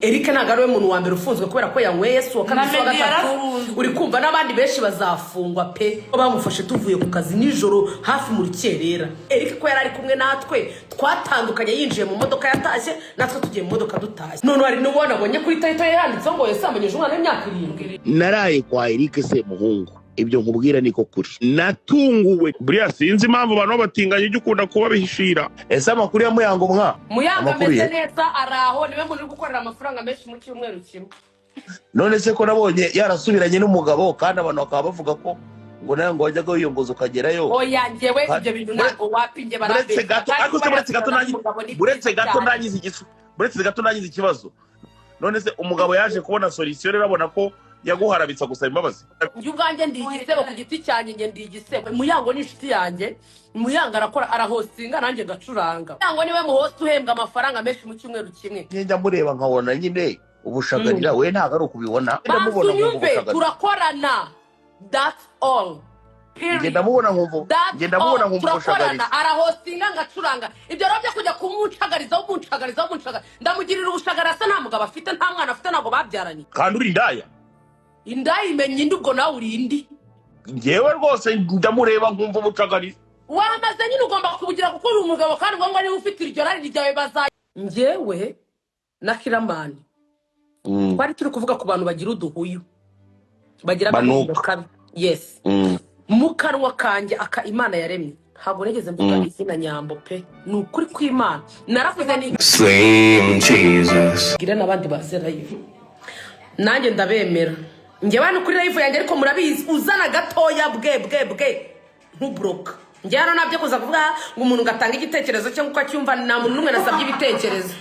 Eric ntabwo ari we muntu wa mbere ufunzwe kubera ko yanyweye, si uwa kabiri, si uwa Na Meddy gatatu. yarafunzwe. Uri kumva, n'abandi benshi bazafungwa pe. Bamufashe tuvuye ku kazi nijoro, hafi mu rukerera. Eric ko yari ari kumwe natwe, twatandukanye yinjiye mu modoka yatashye, natwe tugiye mu modoka dutashye. None hari n'uwo nabonye kuri title ye handitseho ngo yasambanyije umwana w'imyaka 7. Naraye kwa Eric Semuhungu, ibyo nkubwira niko kuri, natunguwe. Buriya sinzi impamvu abantu babatinganya, ujya ukunda kubabihishira. Ese amakuru ya Muyango mwa? Muyango Amakuru ameze ye? neza, ari aho, niwe muntu uri gukorera amafaranga menshi mu cyumweru kimwe. None se ko nabonye yarasubiranye n'umugabo, kandi abantu bakaba bavuga ko ngo nawe ngo wajyaga wiyongoza ukagerayo? Oya, njyewe ibyo bintu ntabwo, wapi, njye Buretse barambeshya. gato. Kandi Ariko se kuba buretse gato yasubirana nanjye n'umugabo ni buretse byiza gato cyane. Ndangiza igisu, buretse gato ndangiza ikibazo. None se umugabo yaje kubona solution rero, abona ko yaguharabitsa gusaba imbabazi? Njye ubwanjye ndi igisebo ku giti cyanjye, njye ndi igisebo. Muyango ni inshuti yanjye. Muyango arakora, arahostinga, nanjye ngacuranga. Muyango niwe muhost uhembwa amafaranga menshi mu cyumweru kimwe. Njya mureba nkabona nyine ubushagarira, we ntabwo ari ukubibona. Banza Ndamubona nkumva unyumve. ubushagarira. Turakorana, that's all. Njye ndamubona nkumva That's njye ndamubona all. nkumva ubushagarira. Turakorana, arahostinga ngacuranga. Ibyo rero byo kujya kumucagarizaho, umucagarizaho, umucagariza, ndamugirira ubushagara se? Nta mugabo afite, nta mwana afite, ntabwo babyaranye. Kandi uri indaya. Indaya imenya indi, ubwo nawe uri indi. Njyewe rwose ndamureba nkumva ubucagarira. Wamaze nyine, ugomba kubugira kuko uri umugabo, kandi ngombwa niba ufite iryo rari ryawe baza. Njyewe na Kiramani twari turi kuvuga ku bantu bagira uduhuyu, bagira Banuka. agahundo kabi, yes. Mu kanwa kanjye aka Imana yaremye, ntabwo nigeze mvuga izina Nyambo pe. Ni ukuri kw'Imana, naravuze ni Slim Jesus. Bwire n'abandi baze live, nanjye ndabemera. Njyewe hano kuri live yanjye, ariko murabizi, uzana gatoya bwe bwe bwe ntuburoka. Njye hano ntabyo kuza kuvuga ngo umuntu ngo atange igitekerezo cye nk'uko acyumva. Nta muntu n'umwe nasabye ibitekerezo,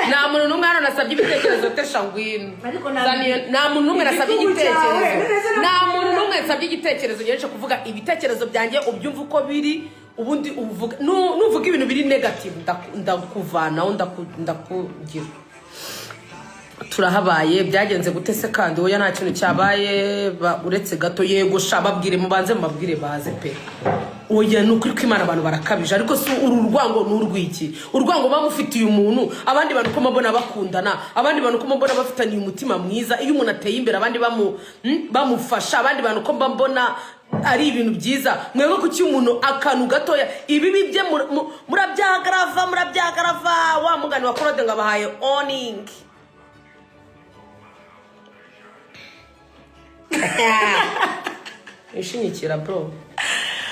nta muntu n'umwe hano nasabye ibitekerezo. Tesha, ngwino. Ariko nta- Nta muntu n'umwe nasabye Igitugu cyawe, igitekerezo. neza. Nta muntu n'umwe nsabye igitekerezo. Ngejeje kuvuga ibitekerezo byanjye, ubyumva uko biri, ubundi uvuga. Nuvuga ibintu biri negative, ndakuvanaho, ndakugira. Turahabaye, byagenze gute se kandi? Oya, nta kintu cyabaye. Uretse gato. Yego sha, babwire, mubanze mubabwire baze pe. Oya, ni ukuri kw'Imana, abantu barakabije. Ariko si uru rwango ni urw'iki? Urwango muba mufitiye umuntu, abandi bantu ko mbona bakundana, abandi bantu ko mbona bafitaniye umutima mwiza, iyo umuntu ateye imbere abandi bamufasha, abandi bantu ko mba mbona ari ibintu byiza, mwebwe kuki umuntu akantu gatoya, ibibi bye murabyagarava, murabyagarava? Wa mugani wa Claude ngo abahaye warning. Ishinyikira bro,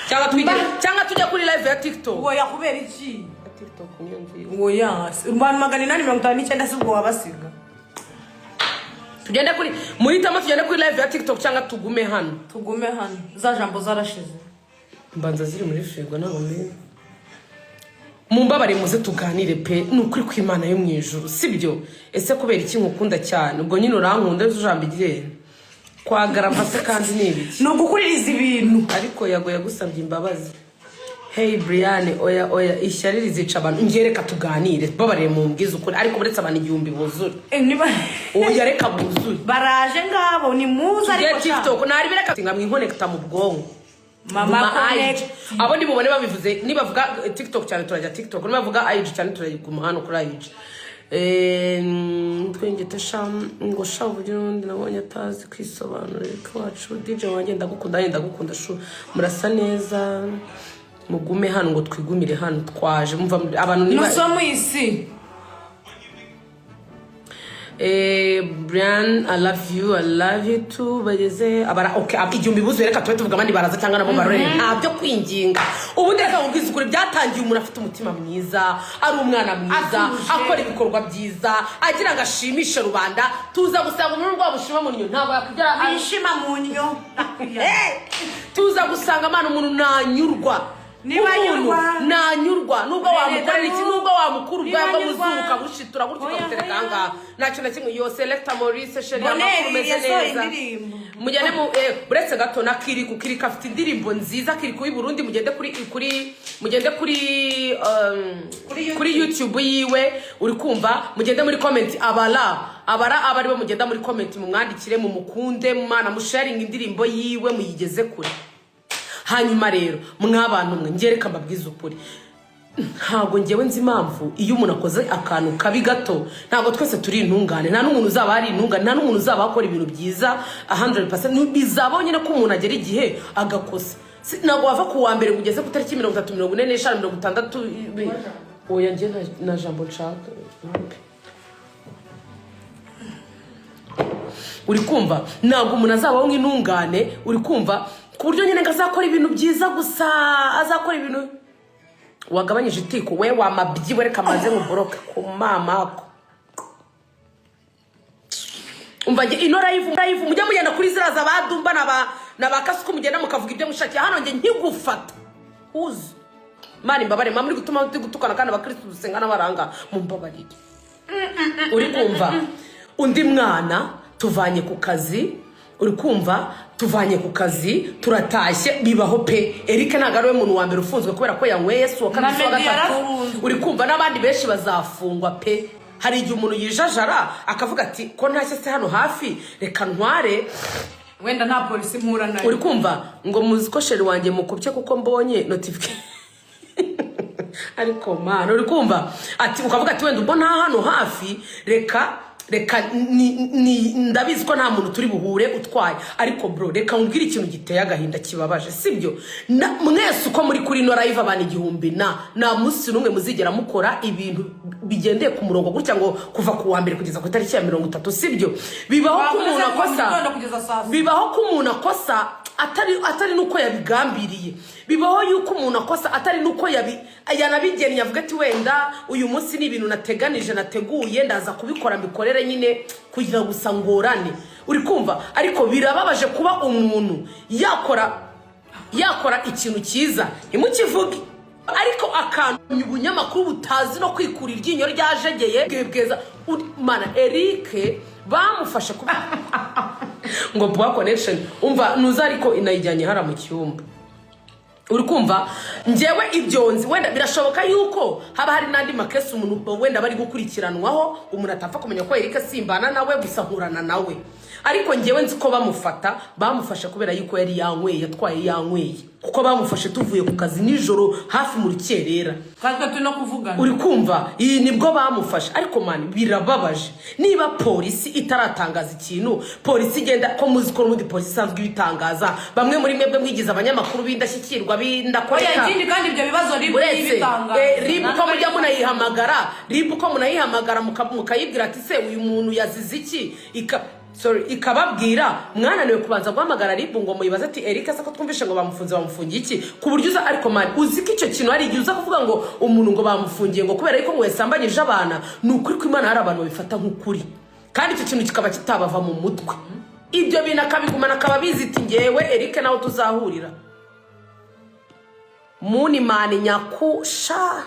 cyangwa twigire, cyangwa tujya kuri live ya TikTok. Oya, kubera iki? Ya TikTok niyo nziza. Oya, abantu 859 si ubwo wabasiga? Tugende kuri, muhitamo, tugende kuri live ya TikTok cyangwa tugume hano? Tugume hano, za jambo zarashize. Mbanza ziri muri firigo, ntabwo mbizi. Mumbabare, muze tuganire pe. Ni ukuri kw'Imana yo mu ijuru, sibyo? Ese kubera iki nkukunda cyane? Ubwo nyine urankunda, ariko ijambo igihenda kwagarava se kandi ni ibiki? Ni ugukuririza ibintu. Ariko Yago yagusabye imbabazi. Hey Brian, oya oya, ishyari rizica abantu. Ngiye, reka tuganire, babarire, mumbwize ukuri. Ariko uretse abantu 1000 buzure. Eh, Oya, reka buzure. Baraje ngabo, ni muze. Tugiye Ariko sha. TikTok nari, bireka nga mwinkonekita mu bwonko. Mama. Guma Connect. IG. Abo ndibubone babivuze, nibavuga TikTok cyane turajya TikTok, nibavuga IG cyane turaguma hano kuri IG. Twengete sha, ngo sha uburyo n'ubundi nabonye atazi kwisobanura. Ariko wacu DJ wanjye, ndagukunda, nanjye ndagukunda shu. Murasa neza, mugume hano, ngo twigumire hano, twaje mumva abantu niba Nusomu isi. Brian, I love you, I love you too. Bageze abara, okay, 1000 buzuye, reka tube tuvuga, abandi baraza cyangwa nabo barore. Nta byo kwinginga. Ubundi reka nkubwize ukuri, byatangiye umuntu afite umutima mwiza, ari umwana mwiza, Atuje. akora ibikorwa byiza, agira ngo ashimishe rubanda. Tuza gusanga umuntu rwaba ushima mu nnyo ntabwo yakwigira. Wishima mu nnyo. Tuza gusanga amana umuntu nanyurwa. Niba Umuntu anyurwa. nanyurwa nubwo wamukorera iki, nubwo wamukura ubwanwa Niba anyurwa. muzuru, ukamushitura gutyo, Oya, ukamutereka oya. ahangaha, ntacyo na kimwe. Yo Selecta Maurice chéri, Bonheur amakuru, umeze yasohoye neza? indirimbo. Mugende mu uretse gato na Kiriku. Kiriku afite indirimbo nziza, Kiriku w'i Burundi. Mugende kuri Kuri kuri YouTube yiwe, uri kumva? Mugende muri comment, abara abara aba aribo mugenda muri comment, mumwandikire, mumukunde mwana, musharinga indirimbo yiwe, muyigeze kure. Hanyuma rero mwabantu mwe, ngereka mbabwize ukuri. Ntabwo ngewe nzi impamvu iyo umuntu akoze akantu kabi gato. Ntabwo twese turi intungane, nta n'umuntu uzaba ari intungane, nta n'umuntu uzaba akora ibintu byiza 100%. Bizabaho nyine ko umuntu agera igihe agakosa. Ntabwo wava ku wa mbere ngo ugeze ku itariki 30, 45, 60. Oya, njye nta jambo nshaka. Uri kumva? Ntabwo umuntu azabaho nk'intungane, uri kumva, ku buryo nyine ngo azakora ibintu byiza gusa, azakora ibintu. Wagabanyije itiko we, wamabyi we, reka maze nkuboroke ku mamako. Umva, njye ino live mujye mugenda kuri ziriya za ba Dumba na ba Kasuku, mugenda mukavuga ibyo mushakiye. Hano njye nkigufata huzu. Mani mbabare, mama, muri gutuma turi gutukana kandi abakirisitu dusenga n'abaranga, mumbabarire. Uri kumva? Undi mwana tuvanye ku kazi, uri kumva, tuvanye ku kazi turatashye. Bibaho pe. Eric ntabwo ari we muntu wa mbere ufunzwe kubera ko yanyweye, si uwa kabiri, si uwa Na Meddy gatatu. yarafunzwe. Uri kumva? N'abandi benshi bazafungwa pe. Hari igihe umuntu yijajara akavuga ati: "Ko ntashye se hano hafi, reka ntware." Wenda nta polisi mpura nayo. Uri kumva? Ngo muzi ko chéri wanjye mukubye kuko mbonye notification. Ariko mana, uri kumva, ati ukavuga ati: "Wenda ubwo nta hano hafi, reka ni ndabizi ko nta muntu turi buhure utwaye." Ariko bro, reka nkubwire ikintu giteye agahinda, kibabaje, sibyo? Mwese uko muri kuri ino live, abantu 1000 na nta munsi n'umwe muzigera mukora ibintu bigendeye ku murongo gutya ngo kuva ku wa mbere kugeza ku itariki ya 30, sibyo? Bibaho ko Bavuze umuntu kuva mu akosa. gitondo kugeza saa sita. Bibaho ko umuntu akosa atari nuko yabigambiriye. Bibaho yuko umuntu akosa atari nuko yanabigennye, avuga ati: "Wenda uyu munsi ni ibintu nateganije, nateguye, ndaza kubikora, mbikorere nyine kugira gusa ngorane." Uri kumva? Ariko birababaje kuba umuntu yakora ikintu cyiza ntimukivuge, ariko akantu ubunyamakuru butazi no kwikura iryinyo ryajegeye bwebweza. Mana, Eric bamufashe kuba ngo poor connection. Umva, nuza ariko inayijyanye hara mu cyumba. Uri kumva? Njyewe ibyo nzi, wenda birashoboka yuko haba hari n'andi ma case umuntu wenda bari gukurikiranwaho, umuntu atapfa kumenya ko Eric simbana nawe gusa nkurana nawe. Ariko njyewe nzi ko bamufata, bamufashe kubera yuko yari yanyweye, yatwaye yanyweye, kuko bamufashe tuvuye ku kazi nijoro hafi mu rukerera. Kandi twe turi no kuvugana. Uri kumva? Iyi nibwo bamufashe. Ariko man, birababaje niba polisi itaratangaza ikintu. Polisi igenda ko muzi ko n'ubundi polisi isanzwe ibitangaza. Bamwe muri mwebwe mwigize abanyamakuru b'indashyikirwa, Oya. b'indakoreka. Ikindi kandi, ibyo bibazo RIB Uretse ntibitangaza. RIB, ko mujya munayihamagara, RIB ko munayihamagara mukayibwira ati: "Se uyu muntu yazize iki?" Sorry, ikababwira. Mwananiwe kubanza guhamagara RIB ngo muyibaze ati: "Eric se ko twumvishe ngo bamufunze, bamufungiye iki?" Ku buryo uza, ariko man, uzi ko icyo kintu hari igihe uza kuvuga ngo umuntu ngo bamufungiye ngo kubera yuko ngo yasambanyije abana. Ni ukuri ko Imana, hari abantu babifata nk'ukuri, kandi icyo kintu kikaba kitabava mu mutwe. Ibyo bintu akabigumana, akaba abizi iti: "Ngewe Eric nawe tuzahurira muni mani nyakusha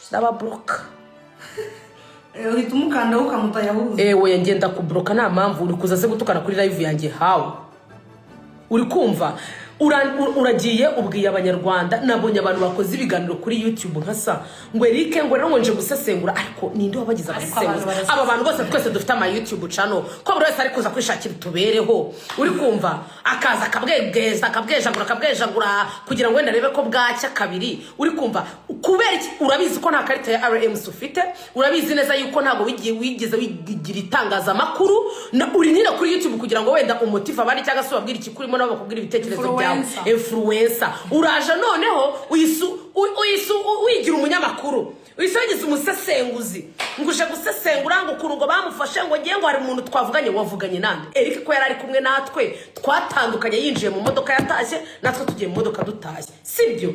ndababuruka." Uhita umukandaho ukamutayahuza. Ewe, ngenda kuburoka nta mpamvu. Uri kuza se gutukana kuri live yanjye hawe? Uri kumva? Uragiye ubwiye Abanyarwanda. Nabonye abantu bakoze ibiganiro kuri YouTube nka sa ngo Eric ngo rero ngo nje gusesengura. Ariko ninde wabagize Ariko abasesenguzi? abantu barasesengura. Aba bantu bose, twese dufite ama YouTube channel, ko buri wese ari kuza kwishakira utubereho. Uri kumva? Akaza akabwegeza, akabwejagura, akabwejagura kugira ngo wenda arebe ko bwacya kabiri. Uri kumva? Kubera iki? Urabizi ko nta karita ya RMC ufite, urabizi neza yuko ntabwo wigeze wigira itangazamakuru. Uri nyine kuri YouTube kugira ngo wenda umotive abandi cyangwa se ubabwire ikikurimo, nabo bakubwire ibitekerezo byawe. Influencer. Influencer. Uraje noneho uyisu wigira umunyamakuru, uhise wigize umusesenguzi, ngo uje gusesengura ngo ukuntu ngo bamufashe, ngo ngiye ngo hari umuntu twavuganye. Wavuganye nande? Eric ko yari ari kumwe natwe, twatandukanye yinjiye mu modoka yatashye, natwe tugiye mu modoka dutashye, sibyo?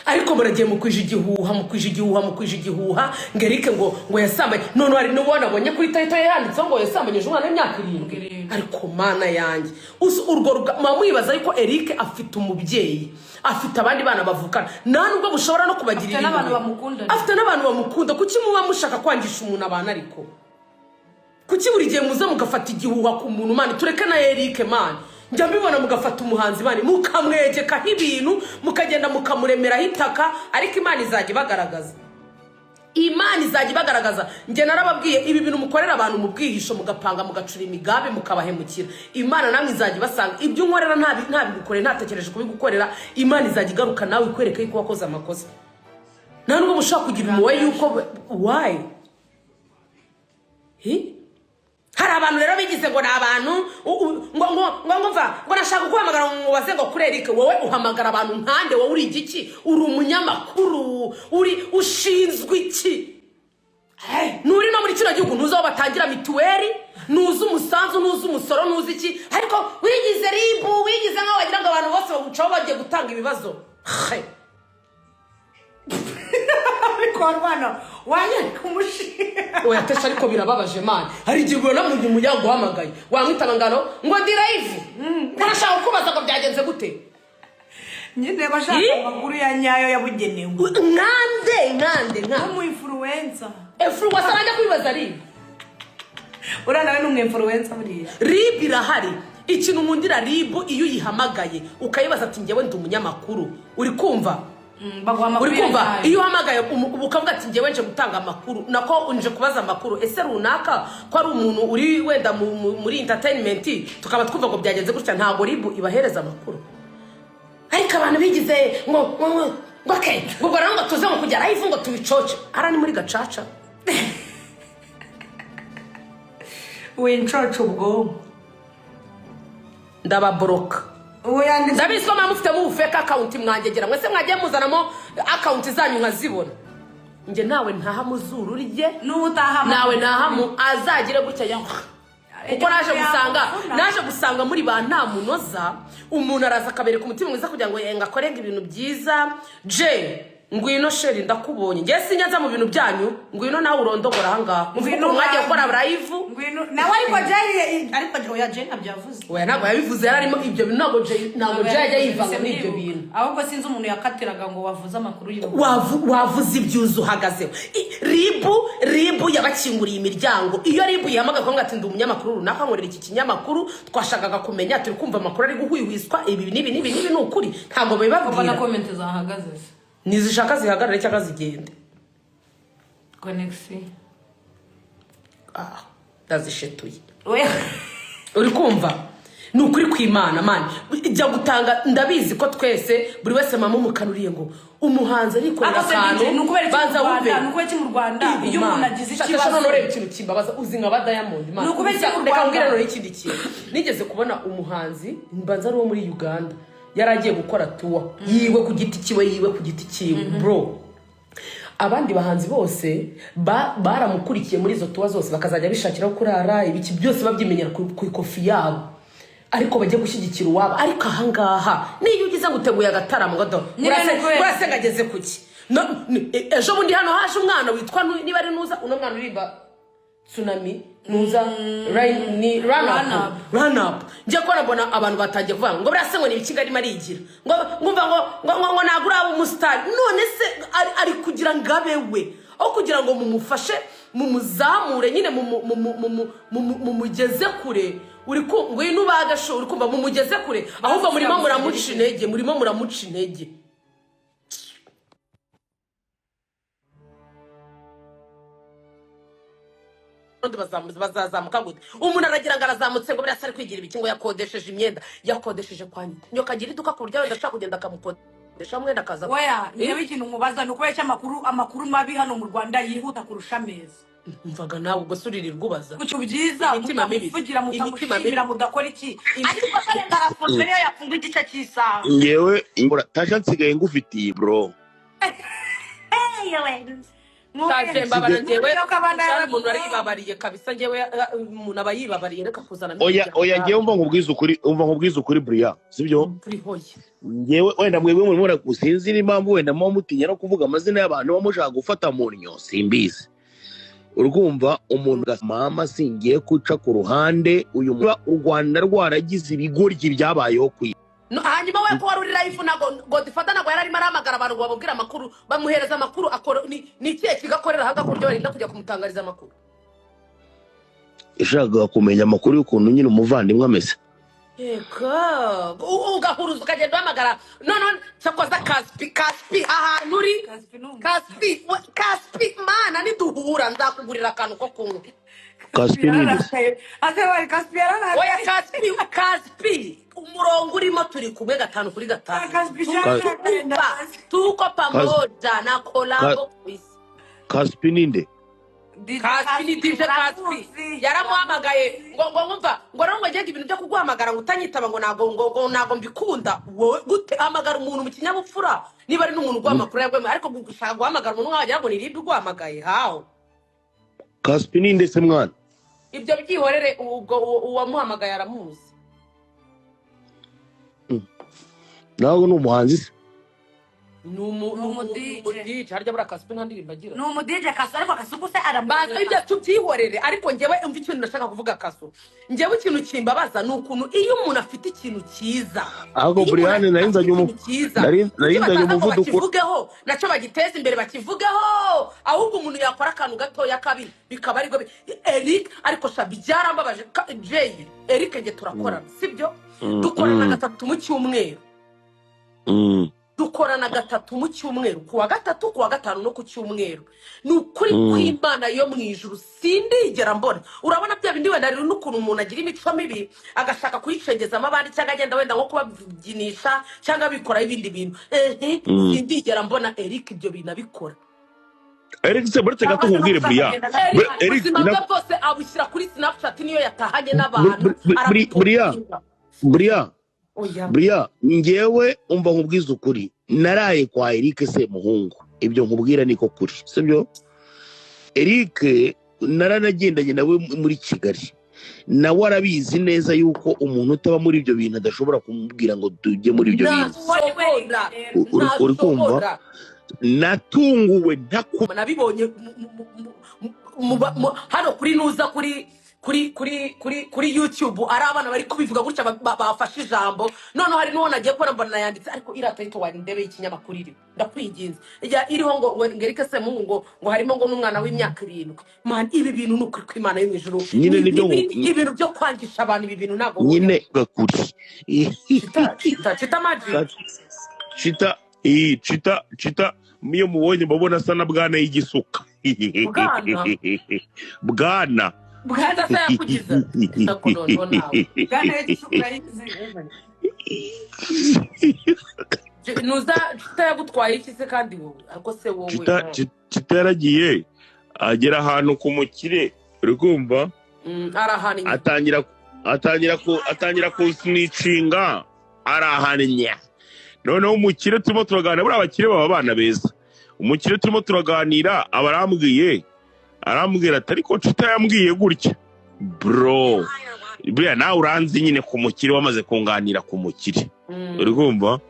Ariko muragiye mukwije igihuha, mukwije igihuha, mukwije igihuha ngo Eric ngo yasambanye. None hari n'uwo nabonye kuri title ye yanditseho ngo yasambanyije umwana w'imyaka 7. Ariko mana yanjye, urwo muba mwibaza yuko Eric afite umubyeyi, afite abandi bana bavukana, nta nubwo bushobora no kubagirira Afite n'abantu impuhwe. bamukunda. Afite n'abantu bamukunda. Kuki muba mushaka kwangisha umuntu abantu? Ariko kuki buri gihe muza mugafata igihuha ku muntu? Man, tureke na Eric. Man, njya mbibona mugafata umuhanzi, man, mukamwegekaho ibintu, mukagenda mukamuremeraho itaka. Ariko Imana izajya ibagaragaza. Imana izajya ibagaragaza. Njye narababwiye, ibi bintu mukorera abantu mu bwihisho, mugapanga, mugacura imigambi, mukabahemukira, Imana namwe izajya ibasanga. Ibyo unkorera ntabigukoreye, ntatekereje kubigukorera, Imana izajya igaruka nawe ikwereka yuko wakoze amakosa. Nta nubwo mushobora kugira impuhwe yuko why. Hi? Hari abantu rero bigize ngo ni abantu ngo mva ngo nashaka kuguhamagara ngo mubaze ngo kuri Eric. Wowe uhamagara abantu nkande? Wowe uri igiki? Uri umunyamakuru? Uri ushinzwe iki? Nturi no muri kino gihugu, ntuzi aho batangira mituweli, ntuzi umusanzu, ntuzi umusoro, ntuzi iki, ariko wigize RIB, wigize nk'aho wagira ngo abantu bose bagucaho bagiye gutanga ibibazo. He. Ariko warwana wanyereka umushinga. Oya tesha, ariko birababaje man. Hari igihe ubona mu gihe umuryango uhamagaye, wamwitaba ngano ngo ndi live, ngo nashaka kukubaza ngo byagenze gute. Nyine bashaka Ih? amakuru ya nyayo yabugenewe. Nkande, nkande, nkande? Nk'umu influencer. Influencer arajya kubibaza RIB? Uriya nawe ni umu influencer buriya. RIB irahari. Ikintu nkundira RIB, iyo uyihamagaye ukayibaza ati njyewe ndi umunyamakuru, uri kumva? Baguha amakuru Uri ya kumva? nyayo. Iyo uhamagaye ukavuga ati njyewe nje gutanga amakuru, nako nje kubaza amakuru, ese runaka ko ari umuntu uri wenda muri entertainment, tukaba twumva ngo byagenze gutya, ntabwo RIB ibahereza amakuru. Ariko abantu bigize ngo okay, ngo ubwo rero ngo tuze ngo kujya live ngo tubicoce, ara ni muri gacaca. Wincoca ubwonko. Ndababoroka. Ubu yanditse. Ndabizi ko muba mufitemo ubu fake account. Mwangegera mwese mwagiye muzanamo account zanyu nkazibona. Njye nawe ntaha mu zuru rye. N'ubutaha. Nawe ntahamu azagire gutya ya, kuko naje gusanga muri ba nta munoza. Umuntu araza akabereka umutima mwiza kugira ngo yenga akore ibintu byiza. Je ngwino chérie, ndakubonye. Njye sinjya mu bintu byanyu. Ngwino nawe urondogora ahangaha muvuge Ngwino ukuntu mwagiye wanjye. gukora live. Ngwino nawe. Ariko Jay, ariko oya, Jay ntabyo yavuze. Oya, ntabwo yabivuze, yari arimo ibyo bintu. Ntabwo Jay ajya yivanga muri ibyo bintu. Ahubwo sinzi umuntu yakatiraga ngo wavuze amakuru y'ubu. Wavuze ibyuzu uhagazeho. RIB, RIB yabakinguriye imiryango. Iyo RIB yihamagaye kuvuga ati ndi umunyamakuru runaka, nkorera iki kinyamakuru, twashakaga kumenya, turi kumva amakuru ari guhwihwiswa ibi n'ibi n'ibi n'ibi, ni ukuri? Ntabwo Kuko na babibabwira. comment zahagaze se. Nizishaka zihagarare cyangwa zigende. Connection. Ah, ndazishetuye. Oya. Uri kumva? Ni ukuri kw'Imana man, ijya gutanga. Ndabizi ko twese, buri wese mama umukanuriye ngo umuhanzi arikorera Ariko se akantu. DJ, ni ukubera iki mu Banza Rwanda? wumve. Ni ukubera iki mu Rwanda iyo umuntu agize ikibazo? None ureba ikintu kimbabaza, uzi nka ba Diamond man. Ni ukubera iki mu Reka Rwanda? mbwire noneho ikindi kintu. Nigeze kubona umuhanzi, mbanza ari uwo muri Uganda, yari agiye gukora tour yiwe ku giti kiwe, yiwe ku giti kiwe bro. Abandi bahanzi bose baramukurikiye muri izo tour zose, bakazajya bishakira aho kurara, ibiki byose babyimenyera ku ikofi yabo, ariko bajye gushyigikira uwabo. Ariko ahangaha niyo ugize ngo uteguye agataramo ngo do Nyine ni ukubera- urase ngo ageze kuki. No, ejo bundi hano haje umwana witwa niba ari Nuza, uno mwana uririmba Tsunami, Nuza ni Run Run Up. Up. Run Up. Njye kubona mbona abantu batangiye kuvuga ngo burase ngo ni ibiki arimo arigira, ngo ngumva ngo ntabwo uraba umusitari. None se ari kugira ngo abe we, aho kugira ngo mumufashe, mumuzamure nyine, mumugeze kure. Uri ku ngwino ubagasho, uri kumva? Mumugeze kure. Ahubwo murimo muramuca intege, murimo muramuca intege. Bazazamuka gute? Umuntu aragira ngo arazamutse, ngo birasa ari kwigira ibiki, ngo yakodesheje imyenda, yakodesheje kwa nyoko, agira iduka ku buryo wenda ashobora kugenda akamukodesha umwenda akaza. Oya, niba ikintu mubaza ni ukubera iki amakuru mabi hano mu Rwanda yihuta kurusha ameza? Mvaga nawe ubwo se uririrwa ubaza. Ku byiza. Imitima mibi. Mutamuvugira, Imitima mibi. mutamushimira, mudakora iki, ariko karenga arafunzwe, niyo yafunga igice cy'isaha. Ngewe Tasha nsigaye ngufitiye bro. Shaje mbabara njyewe. Nuko abana Shaje umuntu arayibabariye kabisa. Njyewe umuntu aba yibabariye, reka kuzana. Oya oya, ngewe umva nkubwize ukuri, umva nkubwize ukuri buriya, sibyo? Hoya. Ngewe wenda mwebwe murimo sinzi n'impamvu wenda muba mutinya no kuvuga amazina y'abantu muba mushaka gufata mu nnyo, simbizi. Urumva umuntu mama, singiye guca ku ruhande uyu u Rwanda rwaragize ibigoryi byabayeho ku isi. No, hanyuma we ko wari uri live, ntabwo Godfather ntabwo yari arimo arahamagara abantu ngo bamubwire amakuru, bamuhereza amakuru akora. Ni ikihe kigo akorera ahangaha ku buryo barinda kujya kumutangariza amakuru? Yashakaga kumenya amakuru y'ukuntu nyine umuvandimwe ameze. Yego, ugahuruza ukagenda uhamagara. None cyakoza Kaspi, Kaspi, ahantu uri. Kaspi ni umu Kaspi Kaspi, mana, niduhura nzakugurira akantu ko kunywa. Kaspi Kaspi ninde? yararakaye, ase bari Kaspi Oya. yararakaye. Kaspi, Kaspi, umurongo urimo turi kumwe gatanu kuri gatanu. Kaspi Tupa yararakaye, ndazi. Tuko pamoja na collabo kabisa. Kaspi ninde? DJ. Kaspi ni Kaspi DJ Kaspi. uramuzi. Yaramuhamagaye ngo nkumva ngo rero ngo ngende ibintu byo kuguhamagara ngo utanyitaba, ngo ntago ngo ntago mbikunda. Wowe gute hamagara umuntu mu kinyabupfura? Niba ari n'umuntu uguha amakuru yaguha, ariko gushaka guhamagara umuntu nkaho wagira ngo ni RIB iguhamagaye hawo. Kaspi ninde se mwana? Ibyo byihorere, ubwo uwamuhamagaye aramuzi. Nawe ni umuhanzi se? Ni umu Ni ni umu DJ. Umu DJ. Harya buriya Kaspi nta ndirimbo agira? Ni umu DJ Kasu, ariko Kasuku se Baza. aramuzi. Ibyo tubyihorere, ariko njyewe umva ikintu ndashaka kuvuga. Kasu, njyewe ikintu kimbabaza ni ukuntu iyo umuntu afite ikintu cyiza, Ahubwo iyo umuntu Buriyani nari afite nzanye ikintu cyiza, nari kuki nzanye bataza ngo umuvuduko. bakivugeho, nacyo bagiteze imbere, bakivugeho? Ahubwo umuntu yakora akantu gatoya kabi bikaba aribwo Eric, ariko sha byarambabaje. Jay, Eric njye turakorana, sibyo? Dukorana gatatu mu cyumweru. Dukorana gatatu mu cyumweru, ku wa gatatu, ku wa gatanu no ku cyumweru. Ni ukuri kw'Imana yo mu ijuru, sindigera mbona. Urabona bya bindi wenda rero n'ukuntu umuntu agira imico mibi agashaka kuyicengezamo abandi, cyangwa agenda wenda nko kubabyinisha cyangwa abikoraho ibindi bintu, ehe. Sindigera mbona Eric ibyo bintu abikora. Eric se, buretse gato Cyangwa se no nkubwire, gushaka Buriya. kugenda. Eric Eric ubuzima bwe bwose abushyira kuri Snapchat, niyo yatahanye n'abantu Buriya. arabipostinga. Buriya. Oya. Buriya njyewe umva nkubwize ukuri, naraye kwa Eric Semuhungu. Ibyo nkubwira niko kuri, sibyo? Eric naranagendanye nawe muri Kigali, nawe arabizi neza yuko umuntu utaba muri ibyo bintu adashobora kumubwira ngo tujye muri ibyo bintu. Ntashobora. Uri kumva? Ntashobora. Natunguwe ntaku Nabibonye hano kuri nuza kuri YouTube, ari abana bari kubivuga gutya, bafashe ijambo. Noneho hari n'uwo nagiye kubona mbona yanditse, ariko iriya title wari ndebe y'ikinyamakuru iriho, ndakwinginze, ijya iriho ngo Eric Semuhungu ngo harimo ngo n'umwana w'imyaka 7. Man, ibi bintu ni ukuri kw'Imana yo mu ijuru. Nyine nibyo. Ibintu byo kwangisha abantu, ibi bintu ntabwo Nyine gakuri. Chita, Chita, Chita Magic. Chita. Iyi Cita, Cita iyo mubonye mbabona asa na Bwana y'igisuka. Bwana. Bwana. Bwana se yakugize ariko noneho nawe. Bwana y'igisuku yayizi. Nuza Chita yagutwaye iki se kandi wowe? Ariko se wowe? Cita, Cita yaragiye agera ahantu ku mukire, uri kumva? Arahannye. Atangira kunsinicinga, arahannye. Noneho umukire turimo turaganira, buriya abakire baba abana beza, umukire turimo turaganira aba arambwiye, arambwira ati: "Ariko Cita yambwiye gutya." Bro, buriya nawe uranzi nyine ku mukire, wamaze kunganira ku mukire. Uri kumva?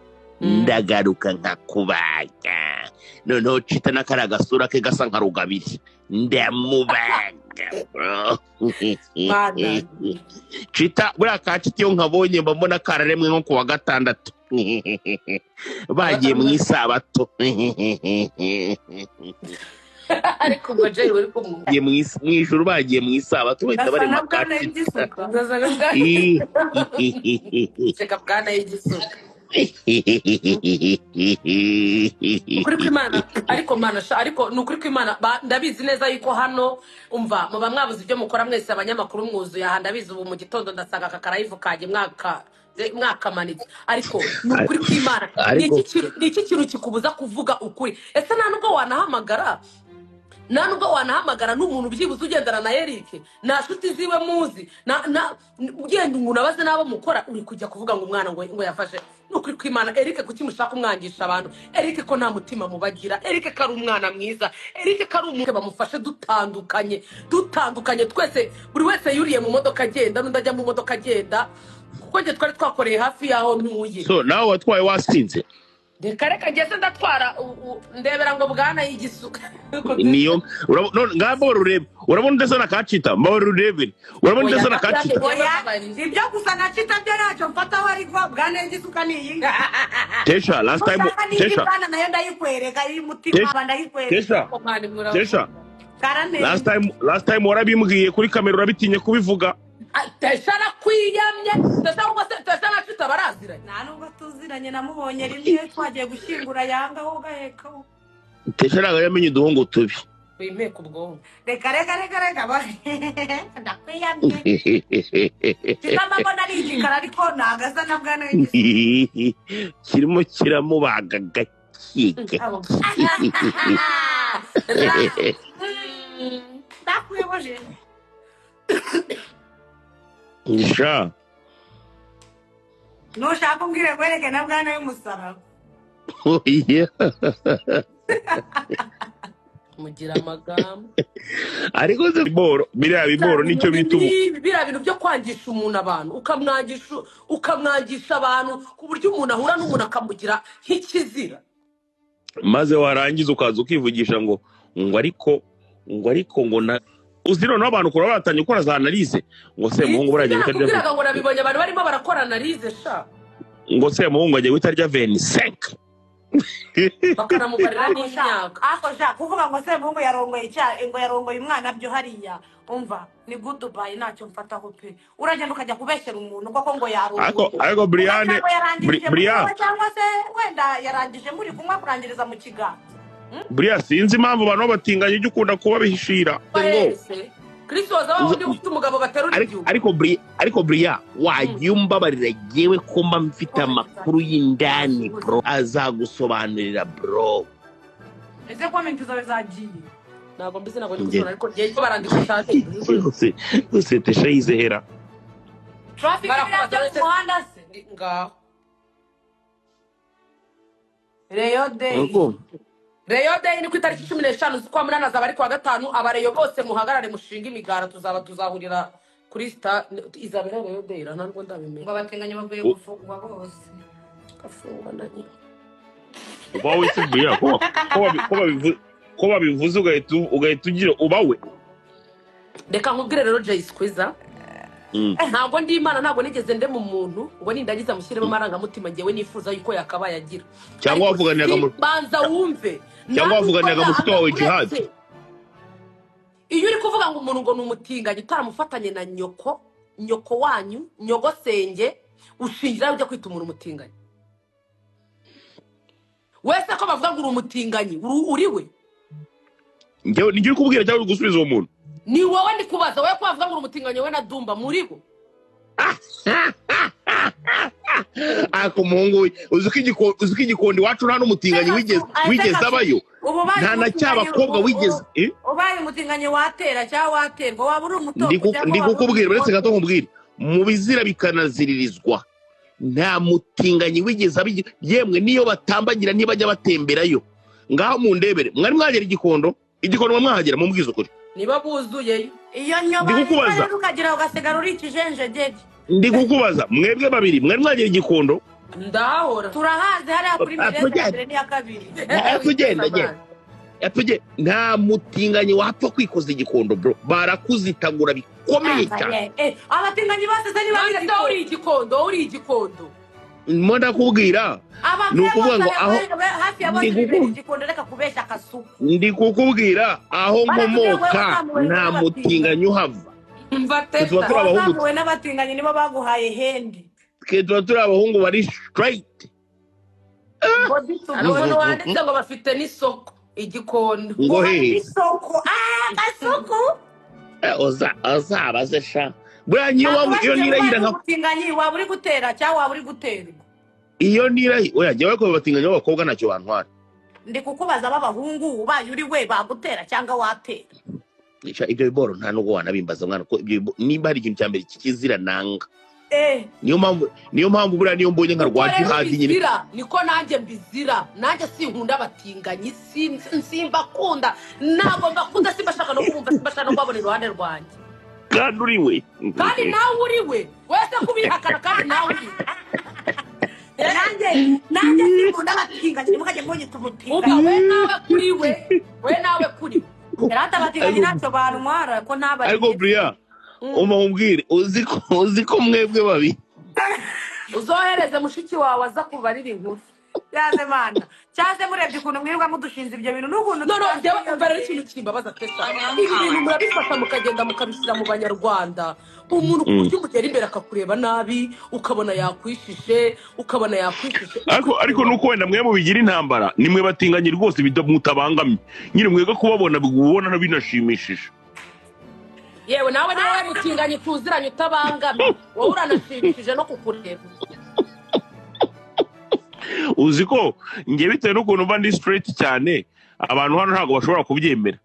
Ndagaruka nkakubaga. Noneho Cita n'akariya gasura ke gasa nka rugabiri, ndamubaga bro. Mana. Cita buriya ka Cita iyo nkabonye mba mbona kararemwe nko ku wa gatandatu bagiye mu isabato. Ariko ubwo Jay uri kumwe. Bagiye mu ijuru, bagiye mu isabato bahita Gasa barema na ka Bwana Cita. y'igisuka. Seka Bwana y'igisuka. Ukuri kw'Imana, ariko Mana sha, ariko ni ukuri kw'Imana, ndabizi neza yuko hano umva muba mwabuze ibyo mukora mwese. Abanyamakuru mwuzuye aha, ndabizi. Ubu mu gitondo ndasanga aka karayivu kanjye mwakamanitse, ariko ni ukuri kw'Imana, ni Ariko ni iki kintu kikubuza kuvuga ukuri? Ese nta nubwo wanahamagara, nta nubwo wanahamagara n'umuntu byibuze ugendana na Eric, nta nshuti ziwe muzi, na ugenda umuntu abaze n'abo mukora, uri kujya kuvuga ngo umwana ngo yafashe? Ni ukuri kw'Imana, Eric kuki mushaka kumwangisha abantu? Eric ko nta mutima mubagira? Eric ko ari umwana mwiza, Eric ko ari umuntu bamufashe. Dutandukanye, dutandukanye twese, buri wese yuriye mu modoka agenda, n'undi ajya mu modoka agenda, kuko njye twari twakoreye hafi y'aho ntuye. So nawe watwaye wasinze? Reka reka, ngeze ndatwara ndebera ngo Bwana y'igisuka. Niyo none ngaho mbabara urebe, urabona udasa na kacita? Mbabara urebere, urabona Oya, udasa na kacita? Oya, ibyo gusa na Cita byo ntacyo mfataho, ariko Bwana y'igisuka ni iyi. Tesha, last time. Ushaka n'indi Tesha. Bwana nayo ndayikwereka, y'umutima ndayikwereka. Tesha. Tesha. Karame. Last time, last time warabimbwiye kuri kamera, urabitinye kubivuga. Tesha arakwiyamye. Tesha ahubwo se, Tesha na Cita baraziranye? Nta nubwo tuziranye, namubonye rimwe twagiye gushyingura, yanga aho gaheka. Tesha ntabwo yamenye uduhungu tubi. Wimpeka ubwonko. Reka, reka, reka, reka, ndakwiyamye. Kizamba mbona ari igikara, ariko ntabwo asa na bwana w'igisubizo. Kirimo kiramubaga gake gake. Ndakuyoboje. Sha. Nushaka umbwire kwereke na bwana y'umusaraba. Oya. Mugira amagambo. Ariko se Biboro, biriya biboro nicyo bita ubu. Biriya bintu byo kwangisha umuntu abantu, ukamwangisha abantu ku buryo umuntu ahura n'umuntu akamugira nk'ikizira. Maze warangiza ukaza ukivugisha ngo ariko ngo na uzi noneho abantu kure batangiye gukora za analyse ngo Semuhungu buriya agiye guhita arya Nakubwiraga ngo nabibonye abantu barimo barakora analyse sha. Ngo Semuhungu agiye guhita arya 25. Bakanamubarira Ariko sha, n'imyaka. Ariko sha, kuvuga ngo Semuhungu yarongoye icya, ngo yarongoye umwana, byo hariya umva ni goodbye, ntacyo mfataho pe. Uragenda ukajya kubeshyera umuntu koko ngo Ariko yarongoye, ariko Brian ugasanga yarangirije muri Brian wowe, cyangwa se wenda yarangije muri kunywa, kurangiriza mu kiganza. Brian, sinzi impamvu abantu babatinganya ujya ukunda kubabihishira ngo Bahetse Chris waza wa wundi ufite umugabo baterura ariko ibyuma. ariko Bria, wagiye umbabarira yewe, ko mba mfite amakuru y'indani bro, azagusobanurira bro. Ese comment zawe zagiye? Ntabwo mbizi, ntabwo ndi Njye gusura, ariko ngiye ko barandika ushaje. Rwose rwose, Tesha yizehera. Traffic biriya Barakubaza byo mu wese muhanda se? Ngaho. Reyo Day. Urumva? Reyo Day ni ku itariki 15 z'ukwa munani, azaba ari kuwa gatanu. Abareyo bose muhagarare, mushinge imigara, tuzaba tuzahurira kuri sita izabera Reyo Day ra, ntabwo ndabimenya. Ngo abatinganyi bavuye gufungwa bose. Gafungwa na nyina. Uba wese Brian, ko babivuze ugahita ugira ubawe. Reka nkubwire rero, Jay Squeezer, ntabwo ndi Imana, ntabwo nigeze ndema umuntu ngo nindagiza mushyiremo amarangamutima ngewe nifuza yuko yakabaye agira. Cyangwa Ariko wavuganiraga si banza wumve. Cyangwa Nta wavuganiraga nubwo mushiki wawe Jihad. uretse iyo uri kuvuga ngo umuntu ngo ni umutinganyi utaramufatanye na nyoko, nyoko wanyu, nyogosenge, ushingira ujya kwita umuntu umutinganyi wese ko bavuga ngo uri umutinganyi, uri we? Njyewe nijye uri kubwira cyangwa uri gusubiza uwo muntu? Ni wowe ndi kubaza wowe, ko bavuga ngo uri umutinganyi wowe na Dumba muri bo. Ariko umuhungu we, uzi ko igikondi iwacu nta n'umutinganyi wigeze abayo. Ubu ubaye Nta na umutinganyi cy'abakobwa wigeze, eh? Ubaye umutinganyi watera cyangwa waterwa, waba uri umutoto cyangwa Ndi waba uri kukubwira, uretse gato umukozi. nkubwire, mu bizira bikanaziririzwa nta mutinganyi wigeze abigira. Yemwe niyo batambagira ntibajya batemberayo. Ngaho mundebere, mwari mwagera Igikondo? Igikondo mwa mwahagera? Mumbwize ukuri. Niba buzuyeyo. Iyo nyoba Ndi kukubaza. rero ukagira ugasigara uri ikijenjegeri. Ndi kukubaza, mwebwe babiri mwari mwagera Igikondo? Ndahahora. Turahazi hariya kuri Ah, mireze tugende. ya mbere n'iya kabiri. Tugenda, genda. Yatujye, nta mutinganyi wapfa kwikoza Igikondo bro, barakuzitagura bikomeye cyane. Abatinganyi bose se niba None se wowe uri Igikondo? Wowe uri Igikondo? Mo ndakubwira, ni ukuvuga ngo aho hafi ya bose ndi bibera Igikondo, reka kubeshya Akasuku. Ndi kukubwira aho Baratubwiye ngo nkomoka wazamuwe nta n'abatinganyi. mutinganyi uhava. Mva Twe tuba Teta. turi abahungu. Wazamuwe n'abatinganyi nibo baguhaye hendi. Twe tuba turi abahungu bari straight. Body to Hari body. umuntu wanditse ngo bafite n'isoko Igikondo. Ngo Ngo hari hehe? n'isoko, ah, Gasuku. Uzabaze sha, buriya niyo mpamvu iyo Nakubajije, nirahira ubaye nka umutinganyi waba uri gutera cyangwa waba uri guterwa? Iyo nirahira, oya, njyewe ko batinganya b'abakobwa ntacyo bantwara. Ndi kukubaza b'abahungu, ubaye uri we bagutera cyangwa watera? Sha, ibyo biboro nta nubwo wanabimbaza mwana, ko ibyo nimba hari ikintu cya mbere kikizira nanga. Niyo mpamvu buriya niyo mbonye nka Uko rwa rero Jihadi nyine. mbizira niko nanjye mbizira. Nanjye sinkunda abatinganyi, simbakunda, ntabwo mbakunda, simbashaka no kumva, simbashaka no kubabona iruhande rwanjye. Kandi uri we. Kandi nawe uri we wese kubihakana, kandi nawe uri we. Nanjye sinkunda abatinganyi, ntimukajye munyita Uba umutinganyi. We nawe kuri we, we nawe kuri we. Rata, abatinganyi ntacyo bantwara ko ntabariye. Ariko buriya umva nkubwire, uzi ko mwebwe babiri Uzohereze mushiki wawe aza kubarira inkuru. Cyaze mana, cyaze murebye ukuntu mwirirwa mudushinze ibyo bintu n'ukuntu No, tutazi njyewe iyo umva rero ikintu kimbabaza Tesa, ibi bintu murabifata mukagenda mukabishyira mu banyarwanda, umuntu ku buryo umugera imbere akakureba nabi, ukabona yakwishishe, ukabona yakwishishe. Ariko nuko wenda mwe mubigira intambara, nimwe batinganye rwose mutabangamye nyine, mwega kubabona ubona binashimishije. Yewe, nawe niwe mutinganye tuziranye utabangamye, wowe uranashimishije no kukureba. Uzi ko njye bitewe n'ukuntu mba ndi straight cyane, abantu hano ntabwo bashobora kubyemera.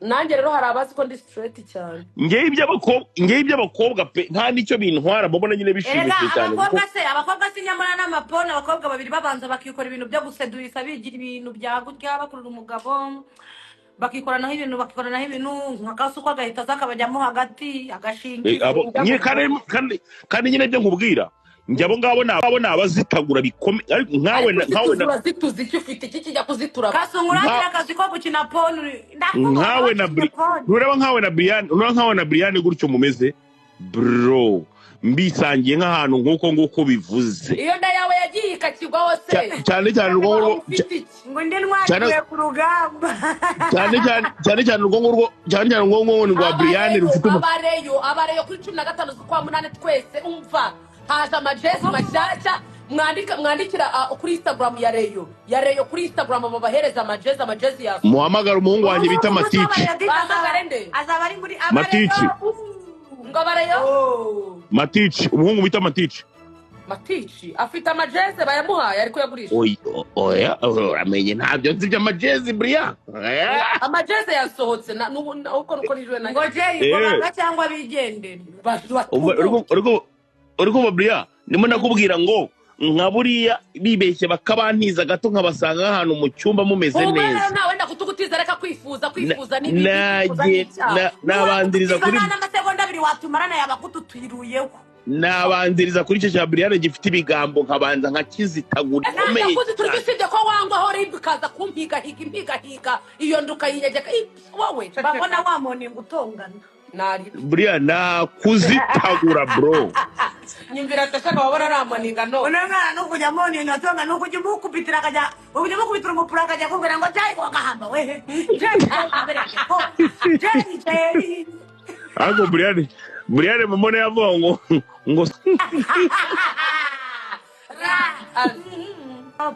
Nanjye rero hari abazi ko ndi straight cyane. Njyewe iby'abakobwa pe, nta n'icyo bintwara, mbona nyine Erega bishimishije cyane kuko abakobwa se, abakobwa si nyamara n'amapone, abakobwa babiri babanza bakikora ibintu byo guseduisa, bigira ibintu bya gutya, bakurura umugabo, bakikoranaho ibintu nka kasuku, agahita aza akabajyamo hagati agashinga ifu. Nyine kandi nyine ibyo nkubwira, njye abo ngabo ni abo ni abazitagura bikomeye, ariko nkawe Ariko nkawe uzitura zituza icyo ufite, iki kijya kuzitura. Kasungura akazi ko gukina porn, ndakubona nkawe na wakinnye porn. Ntureba nkawe na Brian, ntureba nkawe na Brian gutyo mumeze, bro, mbisangiye nk'ahantu nk'uko nguko bivuze. Iyo nda yawe yagiye ikakigwaho se? Cyane cyane urwo Waba ngurwo ufite iki? Ngo indi ntwari Cyane- ku rugamba. Cyane cyane urwo ngurwo, cyane cyane urwo ngurwo ni rwa Brian rufite Abareyo kuri 15 z'ukwa munani twese, umva, haje amajezi mashyashya. Mwandika, mwandikira kuri Instagram ya Reyo kuri Instagram, babahereza amajezi ya Muhamagara umuhungu wanjye bita Matici. Bahamagare nde? Azaba ari muri Matici. Ngo abareyo? Matici, umuhungu bita Matici. Matici afite amajezi bayamuhaye ariko yagurisha. Oya, uramenye ntabyo nzi by'amajezi, Brian. Oya. Amajezi yasohotse n'ubu uko nuko nijwe na Ngo jay Eh. ngo banga cyangwa bigendere. Uri kumva, Brian, ndimo nakubwira ngo nka buriya bibeshye bakabantiza gato, nkabasanga nk'ahantu mu cyumba mumeze Ubu neza. rero nawe ndakutugutiza, reka kwifuza n'ibindi, kwifuza n'icyaha. Nabanziriza kuri nta n'amasegonda 2 watumarana yaba akututiriyeho. Nabanziriza kuri icyo cya Brian gifite ibigambo, nkabanza nkakizitagura ikomeye Nakuzi turi, cyane. Usibye ko wangwaho rib ikaza kumpigahiga, impigahiga iyo nda ukayinyegeka. Ih, wowe ceceka. Babona wa muntu utongana. Nari Brian, nakuzitagura, bro. Nyumvira atashaka wabona namaninga no Uno mwana nukujya moninga atonga, nukujya umukubitira, akajya ukujya umukubitira umupira, akajya akubwira ngo jay wagahamba we, jay jay jay. Ariko Brian mumone yavuga ngo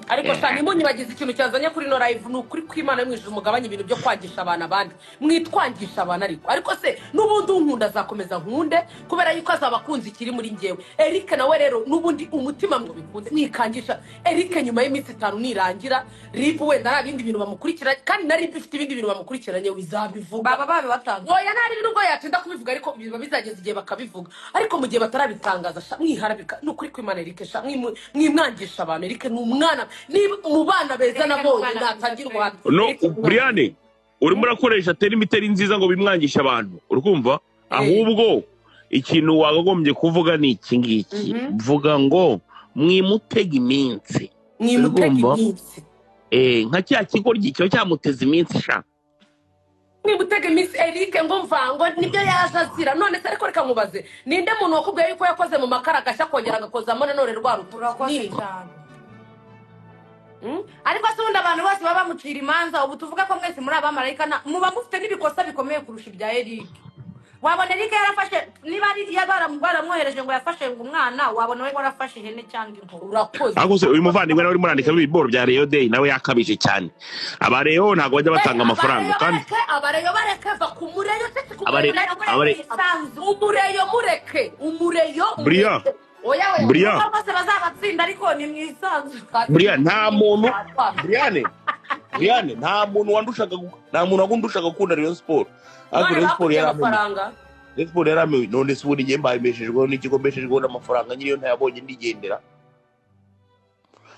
Ariko sha, ntimunyibagize ikintu cyazanye kuri no live. Ni ukuri kw'Imana yo mu ijuru, mugabanye ibintu byo kwangisha abantu abandi, mwitwangisha abantu. Ariko se n'ubundi unkunda azakomeza nkunde, kubera yuko azaba akunze ikiri muri njyewe. Eric nawe rero n'ubundi umutima ngo bikunde, mwikangisha Eric. Nyuma y'iminsi 5 nirangira, RIB wenda nta bindi bintu bamukurikira, kandi na RIB ifite ibindi bintu bamukurikiranye, bizabivuga. Baba babibatanze. Oya, nta bintu nubwo yatinda kubivuga, ariko biba bizageza igihe bakabivuga. Ariko mu gihe batarabitangaza, sha mwiharabika, ni ukuri kw'Imana. Eric, sha mwimwangisha abantu. Eric ni umwana, niba mu bana beza Eric ni nabonye umwana natangira mwiza. ubuhamya. No. Eric ni umwana. Brian, urimo urakoresha terme itari nziza ngo bimwangishe abantu, urikumva? Ahubwo ikintu wakagombye kuvuga ni iki ngiki: vuga ngo mwimutega iminsi. Mwimutega Urumva? iminsi. Nka cya kigoryi kiba cyamuteze iminsi sha. Mwimutega iminsi Eric, ngo mvango nibyo yaje azira none se? Ariko reka nkubaze, ninde muntu wakubwiye yuko yakoze mu makara agashya, akongera agakozamo nanone rwa rutoki? Urakoze Ninde? cyane. Ariko se ubundi abantu bose baba bamucira imanza, ubu tuvuga ko mwese muri abamarayika, muba mufite n'ibikosa bikomeye kurusha ibya Eric. Wabona Eric yarafashe, niba ari baramwohereje ngo yafashe ngo umwana, wabona we warafashe ihene cyangwa inkoko. Urakoze. Ariko se uyu muvandimwe nawe urimo urandika ibiboro bya Rayon Day, nawe yakabije cyane. Abareyo ntabwo bajya batanga amafaranga kandi Abareyo bareke, abareyo bareke, va ku mureyo, cece ku mureyo. Umureyo mureke, umureyo Buriya. mureke. Oya we. Buriya. Kuko bose bazabatsinda, ariko ni mu isanzu. Buriya nta muntu, Brian, nta muntu wandushaga nta muntu wandushaga gukunda Rayon Sport, ariko None Rayon Sport bakubye yaramenye amafaranga. Rayon Sport yaramenye. None se ubundi njye mbeshejweho n'ikigo, mbeshejweho n'amafaranga nyiriyo ntayabonye ndigendera.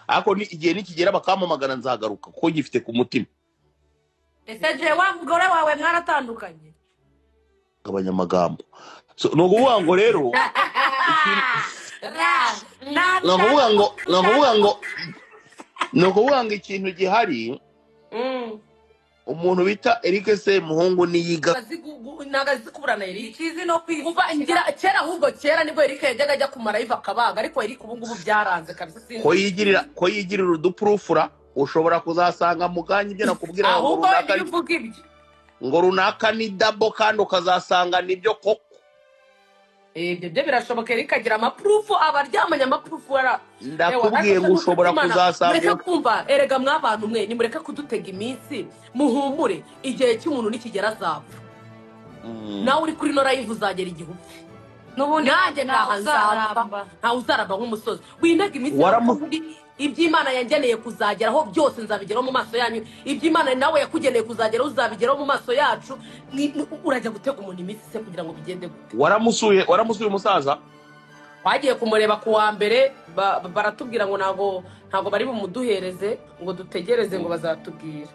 Ariko ni igihe nikigera bakampamagara nzagaruka, kuko ngifite ku mutima. Ese je wa mugore wawe mwaratandukanye? Gabanya amagambo. So, ni ukuvuga ngo rero ni ukuvuga ngo ikintu gihari. Umuntu bita Eric Semuhungu niyiga. Ntabwo azi kuburana Eric. Ikizi no Kuva kwifashisha. Ngira kera, ahubwo kera nibwo Eric yajyaga ajya kumara live akabaga, ariko Eric ubu ngubu byaranze kabisa, sinzi. Ko yigirira udupurufura, ushobora kuzasanga mu kanya ibyo nakubwira ngo Ahubwo runaka wenda iyo uvuga ibyo ngo runaka ni dabo, kandi ukazasanga nibyo koko. Ibyo byo birashoboka. Eric agira amaproof, aba aryamanye amaproof wara. Ndakubwiye ngo ushobora kuzasanga. Mureke kumva erega, mwabantu mwe, nimureke kudutega iminsi, muhumure, igihe cy'umuntu nikigera azapfa. Nawe uri kuri no live uzagera igihe upfe. N'ubundi Nanjye ntawe ntaha nzapfa. Uzaramba. Ntawe uzaramba nk'umusozi wintega iminsi. Iby'Imana yangeneye kuzageraho byose nzabigeraho mu maso yanyu. Iby'Imana nawe yakugeneye kuzageraho uzabigeraho mu maso yacu. Urajya gutega umuntu iminsi se kugira ngo bigende gute? Waramusuye umusaza? Twagiye kumureba ku wa mbere, baratubwira ngo ntabwo bari bumuduhereze, ngo dutegereze, ngo bazatubwira.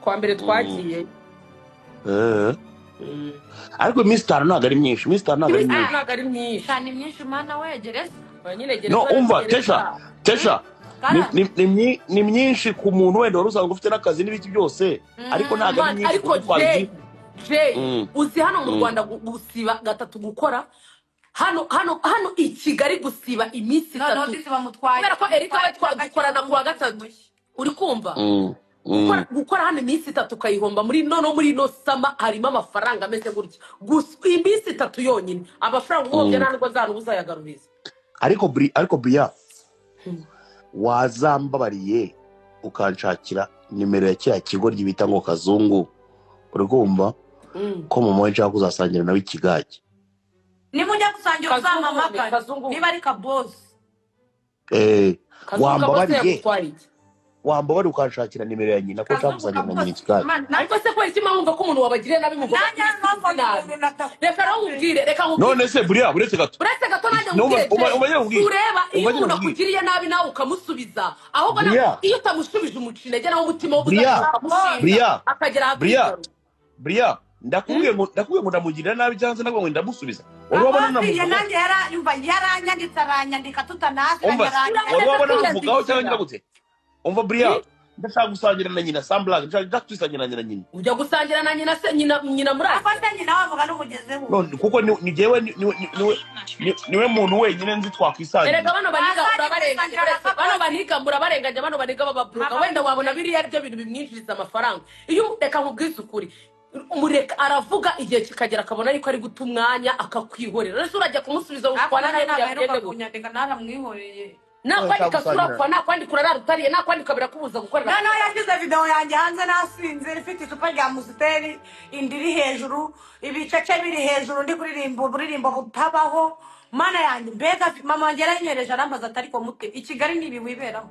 Ku wa mbere twagiye. Ariko iminsi 5 ntabwo ari myinshi, iminsi 5 ntabwo ari Iminsi myinshi. ntabwo ari myinshi. Cyane myinshi, mana wegereza. Ba nyine gereza. No, umva, gereza. Tesha, Tesha, ni myinshi ku muntu wenda wari usanzwe ufite n'akazi n'ibiki byose, ariko ntabwo ari Man, myinshi ariko kuko twabizi. Jay, Jay, uzi hano mu Rwanda gusiba gatatu gukora hano i Kigali, gusiba iminsi Noneho 3 disi bamutwaye kubera ko Erika we dukorana ku wa gatatu, uri kumva? Gukora hano iminsi 3 ukayihomba muri noneho muri ino summer harimo amafaranga ameze gutya gusa. Iminsi 3 yonyine, amafaranga uhombye nta nubwo nzana uzayagaruriza. Ariko Buriya wazambabariye ukanshakira nimero ya kiriya kigo bita ngo Kazungu, uri kumva? Ko mama we nshaka kuzasangira nawe ikigage. Nimujya gusangira Kazungu uzampamagare. Kazungu. Niba ari kabosi. Kazungu kabose. Wambabariye. Yagutwaye iki? Wambabariye ukanshakira nimero ya nyina, ko nshaka Kazungu gusangira na nyina kabosi. ikigage. Man, Ariko se kubera iki mwumva ko umuntu wabagiriye nabi mugomba nanjye kumwisubiza nabi? Reka nawe nkubwire, reka nkubwire. None se buriya uretse gato. Uretse gato, nanjye Numva- nkubwire. Umva nyine nkubwire. Ureba iyo Umva nyine umuntu nkubwire. akugiriye nabi nawe ukamusubiza, ahubwo nawe Buriya. iyo utamushubije umuca intege, nawe umutima wo Buriya. ukamushinga Buriya. akagera Buriya. ahakigaruka. Buriya ndakubwiye ngo ndamugirira nabi cyangwa se ndakubwiye ngo ndamusubiza? Wari wabona Kabosi ye namuvugaho? Nanjye yumva yaranyanditse, aranyandika tutanaziranye. Umva, Aranyandika. wari wabona Kwiyandikira. namuvugaho cyangwa ngira gute? Umva buriya, ndashaka gusangira na nyina samburage, ndashaka kwisangira na nyina. Ujya gusangira na nyina se? Nyina muri Afate nyina wavuga n'umugezeho. None kuko ni jyewe niwe muntu wenyine nzi twakwisangira. Erega bano baniga Bazajya urabarenganya. gusangira na Uretse bano Kabosi. baniga murabarenganya, bano baniga b'ababloga. Aba- Wenda wabona biriya aribyo bintu bimwinjiriza amafaranga. Iyo reka nkubwize ukuri, umureka aravuga, igihe kikagera akabona yuko ari guta umwanya, akakwihorera. Rero urajya kumusubiza Ariko utwana none nawe ntabwo aheruka byagende gute? kunyandika, naramwihoreye. Nakwandika Gusangira. surapfa, nakwandika urarara utariye, nakwandika birakubuza gukorera. Noneho yashyize videwo yanjye hanze nasinze, ifite icupa rya Amstel, inda iri hejuru, ibicece biri hejuru, ndi kuririmba uburirimbo butabaho. Mana yanjye, mbega mama wanjye yarayinyohereje, arambaza ati: "Ariko mute i Kigali ni ibi wiberaho?"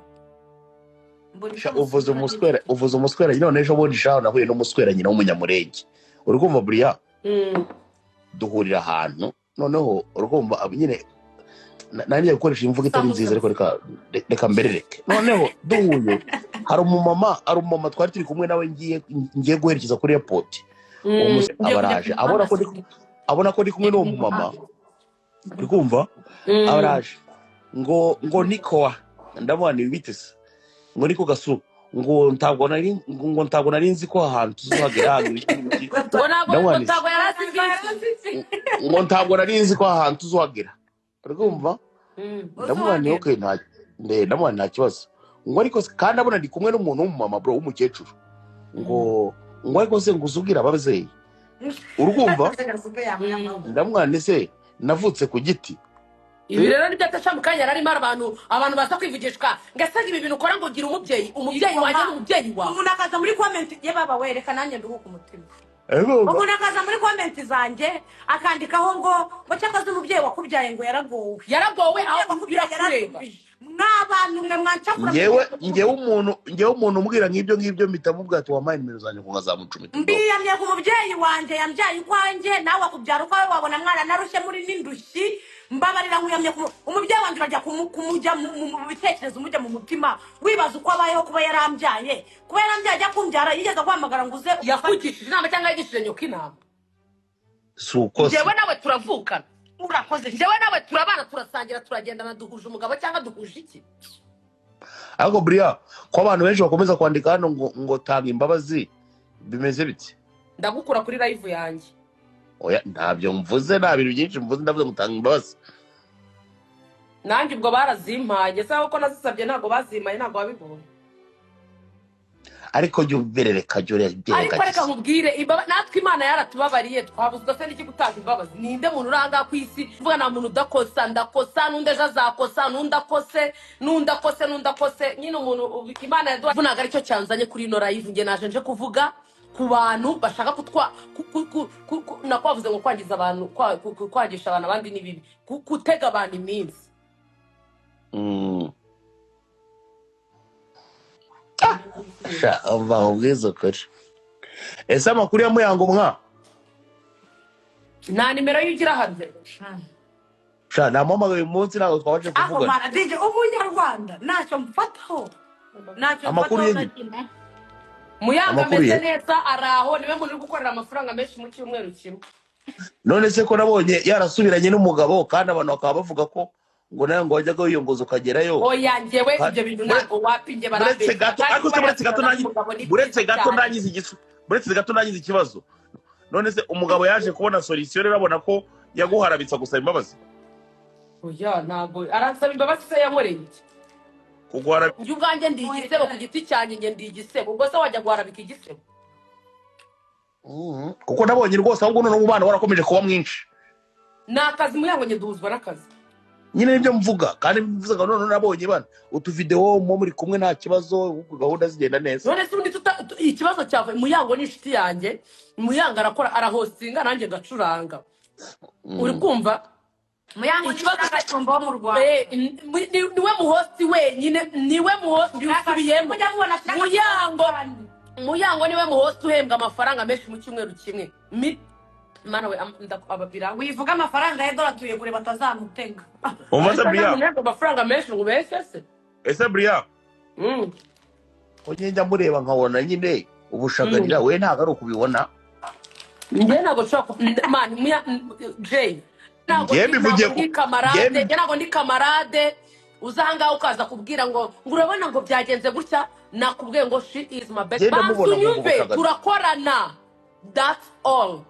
Mbura Sha, icyo uvuze musubiza. Umuswera, uvuze umuswera. None ejo bundi shaho nahuye n'umuswera nyina w'umunyamurenge, uri kumva buriya? Duhurira ahantu, noneho urumva nyine nanjye gukoresha imvugo itari nziza, ariko reka mberereke. Noneho duhuye, hari umumama twari turi kumwe nawe, ngiye guherekeza kuri airport. Uwo musore Ngiye aba kujya araje, ku abona ko muhanda. abona ko ndi kumwe n'uwo mumama, uri kumva? Aba araje ngo nikowa, ndabona ibi bitese ngo niko gasu, ngo ntabwo nari nzi ko aha hantu tuzahagera hano, ibiki n'ibiki. Ngo ntabwo ngo Ndabona ntabwo yari azi iby'iki. Ngo ntabwo nari nzi ko aha hantu tuzohagera, uri kumva? Ndamubona ni Uzohagera. okay, nta ndamubona nta kibazo. Ngo ariko se kandi abona ndi kumwe n'umuntu w'umumama bro, w'umukecuru, ngo ariko se ngo uzubwire ababyeyi, urumva? Ndamubona se navutse ku giti. Ibi rero nibyo atasha mu kanya yararimo abantu baza kwivugishwa ngo ese ibi bintu ukora, ngo gira umubyeyi, umubyeyi wanjye n'umubyeyi wawe. Umuntu akaza muri comment ye, baba wereka nanjye nduhuka umutima. Umuntu akaza muri comment zanjye akandikaho ngo cyakaze umubyeyi wakubyaye ngo yaragowe. Yaragowe Umubyeyi aho wakubyaye birakureba. Yararubije mw'abantu mwe mwancakura. Ngewe umuntu umbwira nk'ibyo ngibyo mpita mubwira ati: "Wampaye nimero zanjye," ngo nkazamucumita ubwo. Mbiyamye ku mubyeyi wanjye yambyaye ukwanjye, nawe akubyara ukwawe, wabona mwana narushye muri n'indushyi. Mbabarira, nkuyamye ku umubyeyi wanjye. Urajya kumujya mu bitekerezo, umujya mu mutima, wibaza uko abayeho kuba yarambyaye. Ajya kumbyara yigeze guhamagara ngo uze umufate? Yakugishije inama cyangwa yagishije nyoko inama? Si uko se? Njyewe nawe turavukana. Urakoze. Njyewe nawe turabana, turasangira, turagendana, duhuje umugabo cyangwa duhuje iki? Ariko buriya ko abantu benshi bakomeza kwandika hano ngo tanga imbabazi. Bimeze bite? Ndagukura kuri live yanjye. Oya, ntabyo mvuze, nta bintu byinshi mvuze, ndavuze ngo utanga imbabazi. Nanjye ubwo barazimpaye se? Ko nazisabye ntabwo bazimpaye, ntabwo wabibonye? Ariko jya uberereka, jya Ariko reka urengagiza. nkubwire, natwe Imana yaratubabariye, twabuzwa se n'iki gutanga imbabazi? Ninde muntu uri ahangaha ku isi uvuga nta muntu udakosa? Ndakosa, n'undi ejo azakosa, n'undi akose, n'undi akose, n'undi akose nyine. Umuntu Imana yaduha ntabwo aricyo cyanzanye kuri ino live. Njye naje nje kuvuga ku bantu bashaka kutwa nako bavuze ngo kwangiza abantu, kwangisha abantu abandi ni bibi, gutega abantu iminsi. Sha, umva ubwiza ukuri. Ese amakuru ya Muyango mwa? Nta nimero ye ugira hano? Sha, namuhamagaye uyu munsi, ntabwo twabashe Ako kuvugana. Mana, DJ umunyarwanda ntacyo mfataho, ntacyo Amakuru mfataho ye na nyine. kimwe. Muyango Amakuru ameze ye. neza, ari aho, niwe muntu uri gukorera amafaranga menshi mu cyumweru kimwe. None se ko nabonye yarasubiranye n'umugabo, kandi abantu bakaba bavuga ko ngo nawe ngo wajyaga wiyongoza ukagerayo? Oya, njyewe ibyo bintu ntabwo, wapi, njye Buretse barambeshya. gato. Kandi Ariko se kuba buretse gato yasubirana nanjye n'umugabo ni buretse byiza gato cyane. Ndangiza igisu, buretse gato ndangiza ikibazo. None se umugabo yaje kubona solution rero, abona ko yaguharabitsa gusaba imbabazi? Oya, ntabwo aransaba imbabazi. Se yankoreye iki? Kuguhara. Njye ubwanjye ndi igisebo ku giti cyanjye, njye ndi igisebo. Ubwo se wajya guharabika igisebo? Kuko nabonye rwose ahubwo noneho umubano warakomeje kuba mwinshi. Ni akazi, Muyango, njye duhuzwa n'akazi. Nyine nibyo mvuga, kandi mvuga ngo noneho nabonye bana utuvidewo muba muri kumwe, nta kibazo, ahubwo gahunda zigenda neza. None se ubundi ikibazo cyavuye? Muyango ni inshuti yanjye. Muyango arakora, arahostinga, nanjye ngacuranga, uri kumva? Muyango ni Ikibazo agacumba wo mu Rwanda. Niwe muhost wenyine, niwe muhost usubiyemo. Mujya mubona. Muyango niwe muhost uhembwa amafaranga menshi mu cyumweru kimwe. Mana we, ababira. Wivuga amafaranga ye, dore atuye kure batazamutega. Umva se Buriya. Uhembwa amafaranga menshi ngo ubeshye se? Ese Buriya. Ko njya mureba nkabona nyine ubushagarira, we ntabwo ari ukubibona. Njye ntabwo nshobora man, Jay, ntabwo Njye mbivugiye ntabwo ndi camarade. Njye Njye ntabwo ndi camarade uza ahangaha ukaza kubwira ngo urabona ngo byagenze gutya. Nakubwiye ngo she is my best. Njye ndamubona Banza nkumva unyumve. ubushagarira. Turakorana, that's all.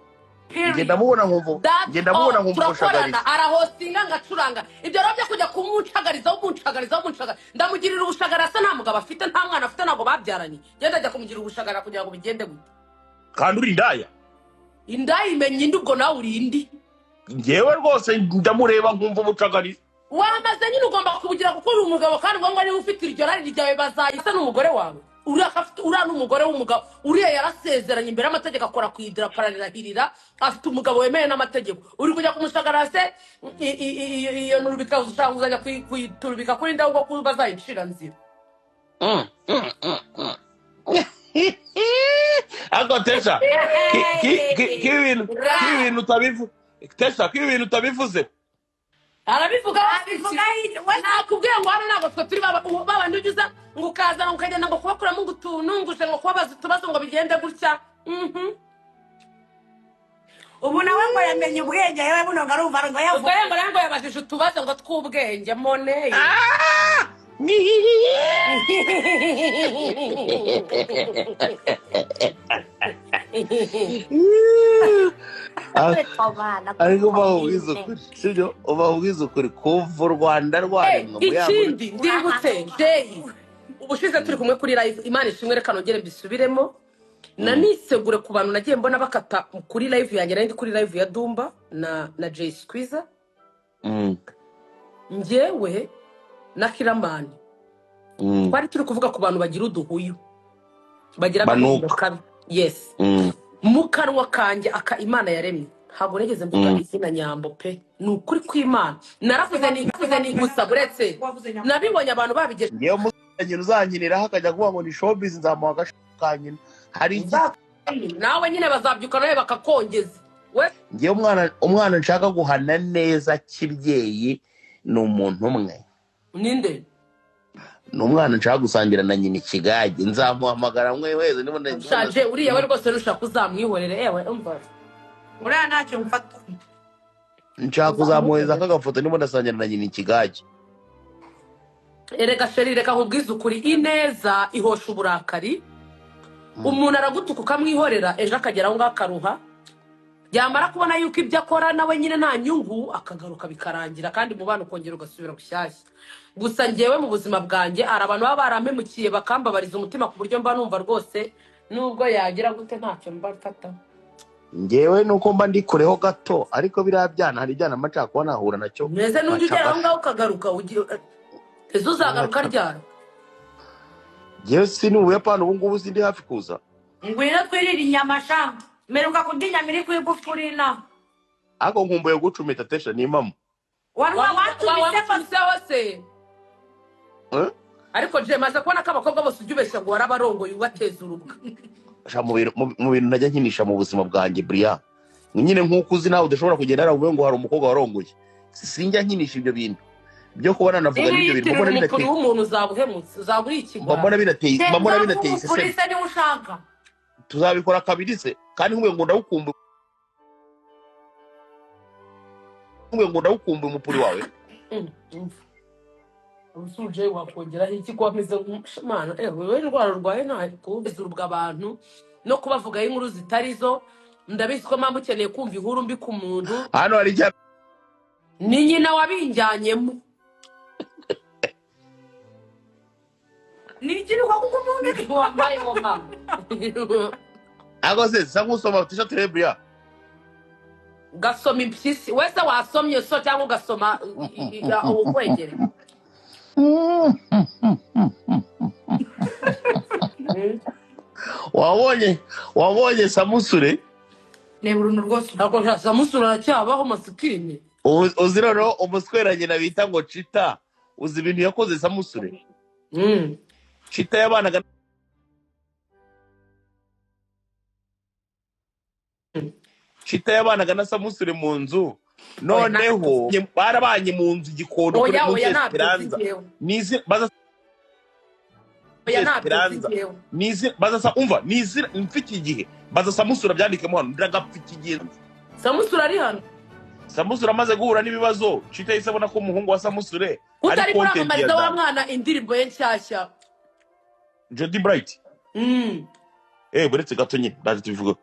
Njye Period. ndamubona nkumva, That's njye ndamubona all. nkumva Turakorana, ubushagarira. arahostinga ngacuranga. Ibyo rero byo kujya kumucagarizaho, umucagarizaho, umucagariza, ndamugirira ubushagara asa nta mugabo afite, nta mwana afite, ntabwo babyaranye. Ngenda ajya kumugirira ubushagara kugira ngo bigende gute? Kandi uri indaya. Indaya imenya indi, ubwo nawe uri indi. Njyewe rwose ndamureba nkumva ubucagariza. Wamaze nyine, ugomba kubugira kuko uri umugabo, kandi ngombwa niba ufite iryo rari ryawe bazayisa n'umugore wawe. Uriya uriya ni umugore w'umugabo, uriya yarasezeranye imbere y'amategeko, akora ku idarapo, ararahirira, afite umugabo wemewe n'amategeko. Uri kujya kumushagara se? Iyo nturubika ushaka kuzajya kuyiturubika kuri ndabo, ubwo bazayicira nzira. Ariko Tesha, k'ibintu utabivu Tesha, k'ibintu utabivuze. Arabivuga. Abivuga we. Nakubwiye ngo hano ntabwo twe turi babandi ujya uza ngo ukazana ngo ukagenda ngo kubakuramo ngo utuntu ngo uje ngo kubabaza utubazo ngo bigende gutya. Ubu nawe ngo yamenye ubwenge, yewe buno ngo arumva ngo Ubwo yavuga. rero ngo nawe ngo yabajije utubazo ngo tw'ubwenge moneye. Ariko ubaho ubwiza ukuri, sibyo? Ubaho ubwiza ukuri, kuva u Rwanda rwaremwa, Muyango Ikindi ndibutse, Jay, ubushize turi kumwe kuri live, Imana ishimwe, reka nongere mbisubiremo, nanisegure ku bantu nagiye mbona bakata kuri live yanjye. Nari ndi kuri live ya Dumba na Jay Squeezer, njyewe na Kiramani, twari turi kuvuga ku bantu bagira uduhuyu, bagira agahinda Banuka. kabi, yes. Mu kanwa kanjye aka Imana yaremye ntabwo nigeze mvuga izina Nyambo pe, ni ukuri kw'Imana. Naravuze ni naravuze ni gusa buretse Wavuze Nyambo. nabibonye abantu babigejeje. Ngewe umusore uzankiniraho akajya kuvuga ngo ni showbiz, nzamuha agasho ka nyina hari iki? Nawe nyine bazabyuka nawe bakakongeza we. Ngewe umwana nshaka guhana neza kibyeyi ni umuntu umwe. Ninde? Ni umwana nshaka gusangira na nyina ikigage, nzamuhamagara mwe wese niba Shaje uriya we rwose nushaka uzamwihorere, ewe umva. Uriya ntacyo mfata. Nshaka kuzamuhereza k'agafoto niba ndasangira na nyina ikigage. Erega chéri, reka nkubwize ukuri, ineza ihosha uburakari. Umuntu aragutuka ukamwihorera, ejo akagera aho ngaho akaruha, yamara kubona yuko ibyo akora nawe nyine nta nyungu, akagaruka bikarangira, kandi umubano ukongera ugasubira bushyashya. Gusa ngewe mu buzima bwanjye hari abantu baba barampemukiye bakambabariza umutima, ku buryo mba numva rwose nubwo yagira gute ntacyo mba mfata. Ngewe nuko mba ndi kureho gato, ariko biriya byana, hari ibyana mba nshaka kuba nahura nacyo. Mbese nujya ugera aho Nkaca. ngaho ukagaruka, ese uzagaruka ryari? Ngewe si ni mu Buyapani ubu ngubu, sindi hafi kuza. Ngwino twirire inyama sha, mperuka kurya inyama iri ku igufuri inaha. Ariko nkumbuye gucumita, Tesha, ni impamo. Wari wacumise. Wamucumiseho se? Eh? Ariko je maze kubona ko abakobwa bose ujya ubeshya ngo warabarongoye, ubateza urubwa. Sha, mu bintu ntajya nkinisha mu buzima bwanjye, buriya nyine nk'uko uzi nawe udashobora kugenda hariya uvuge ngo hari umukobwa warongoye, sinjya nkinisha ibyo bintu byo kubona navuga Niba n'ibyo bintu yitirira mbona umukuru binateye w'umuntu, uzaba uhemutse, uzaba uri mba ikigwari. mbona binateye, mba mbona binateye Umupuri iseseme. se niwe ushaka? Tuzabikora kabiri se kandi? Nkubwiye ngo ndawukumbuye, nkubwiye ngo ndawukumbuye umupuri wawe. Ubusuje wakongeraho iki ko wameze nk'umwana? Wewe indwara urwaye nta kubeza urubwa abantu no kubavugaho inkuru zitari zo. Ndabizi ko mpamvu ukeneye kumva inkuru mbi ku muntu. Hano hari icya Ni nyina wabinjyanyemo. Ni ikiri ko kuko umuntu Wambaye uwo mama. Ariko se sa nk'usoma Tesha, turebe buriya. Ugasoma impyisi wese wasomye so, cyangwa ugasoma ukwegere. Wabonye Samusure? Reba uruntu rwose. Ntabwo Samusure aracyabaho, masikini. Uzi noneho umuswera nyina bita ngo Cita, uzi ibintu yakoze Samusure? Cita yabanaga, Cita yabanaga na Samusure mu nzu, noneho barabanye mu nzu igikondo kuri Oya. munsi Oya, ntabyo nzi. Esperanza Njyewe nizi baza Oya, ntabyo nzi. Esperanza. Njyewe Nizi baza sa, umva, nizi mfite igihe baza Samusura byandikemo hano, ndagapfa iki gihe. Samusure ari hano. Samusure amaze guhura n'ibibazo, Cita yahise abona ko umuhungu wa Samusure ari Utari content ya kuramamariza wa Dani. mwana indirimbo ye nshyashya. Jody Bright. Buretse gato nyine ndaje tubivuga.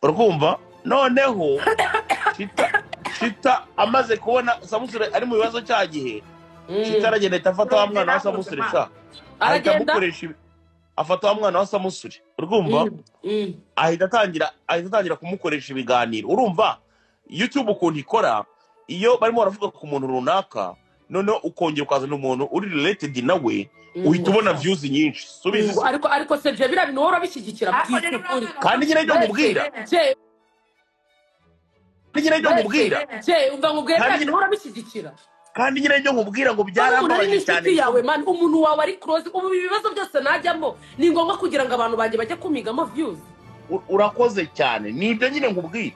Urumva noneho Cita amaze kubona Samusure ari mu bibazo cya gihe, Cita aragenda ahita afata wa mwana wa Samusure sha, ahita Aragenda. amukoresha afata wa mwana wa Samusure, urumva? Ahita atangira kumukoresha ibiganiro. Urumva YouTube ukuntu ikora, iyo barimo baravuga ku muntu runaka, noneho ukongera ukazana umuntu uri related nawe, uhita ubona views nyinshi. Subiza. Ariko se je biriya bintu wowe urabishyigikira? Ariko Bwite rero ukuri. uriya Kandi nyine ibyo nkubwira, Je kandi nyine ibyo nkubwira, je umva nkubwire, Kandi biriya bintu wowe urabishyigikira? Kandi nyine ibyo nkubwira ngo Umuntu ari byarambabaje cyane. n'inshuti yawe man, umuntu wawe ari close, ubu ibi bibazo byose najyamo ni ngombwa kugira ngo abantu banjye bajye kumigamo views? Urakoze cyane, nibyo nyine nkubwira.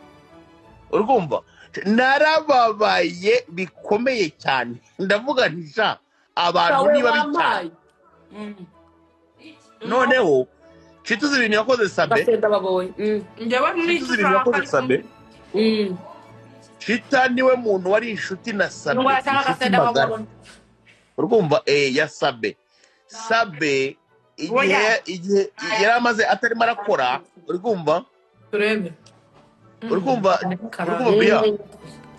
Urumva narababaye bikomeye cyane, ndavuga nti sha abantu Shawe niba bicyane. wampaye. Noneho Cita, uzi ibintu yakoze Sabe? Basenda baboye. Njyewe Cita, uzi ibintu yakoze Sabe? Cita niwe muntu wari inshuti na Sabe, ngo yashaka inshuti agasenda magara. babonye. Urumva ya Sabe, Sabe igihe Oya. igihe yari amaze atarimo arakora, urumva? Turebe. Urumva buriya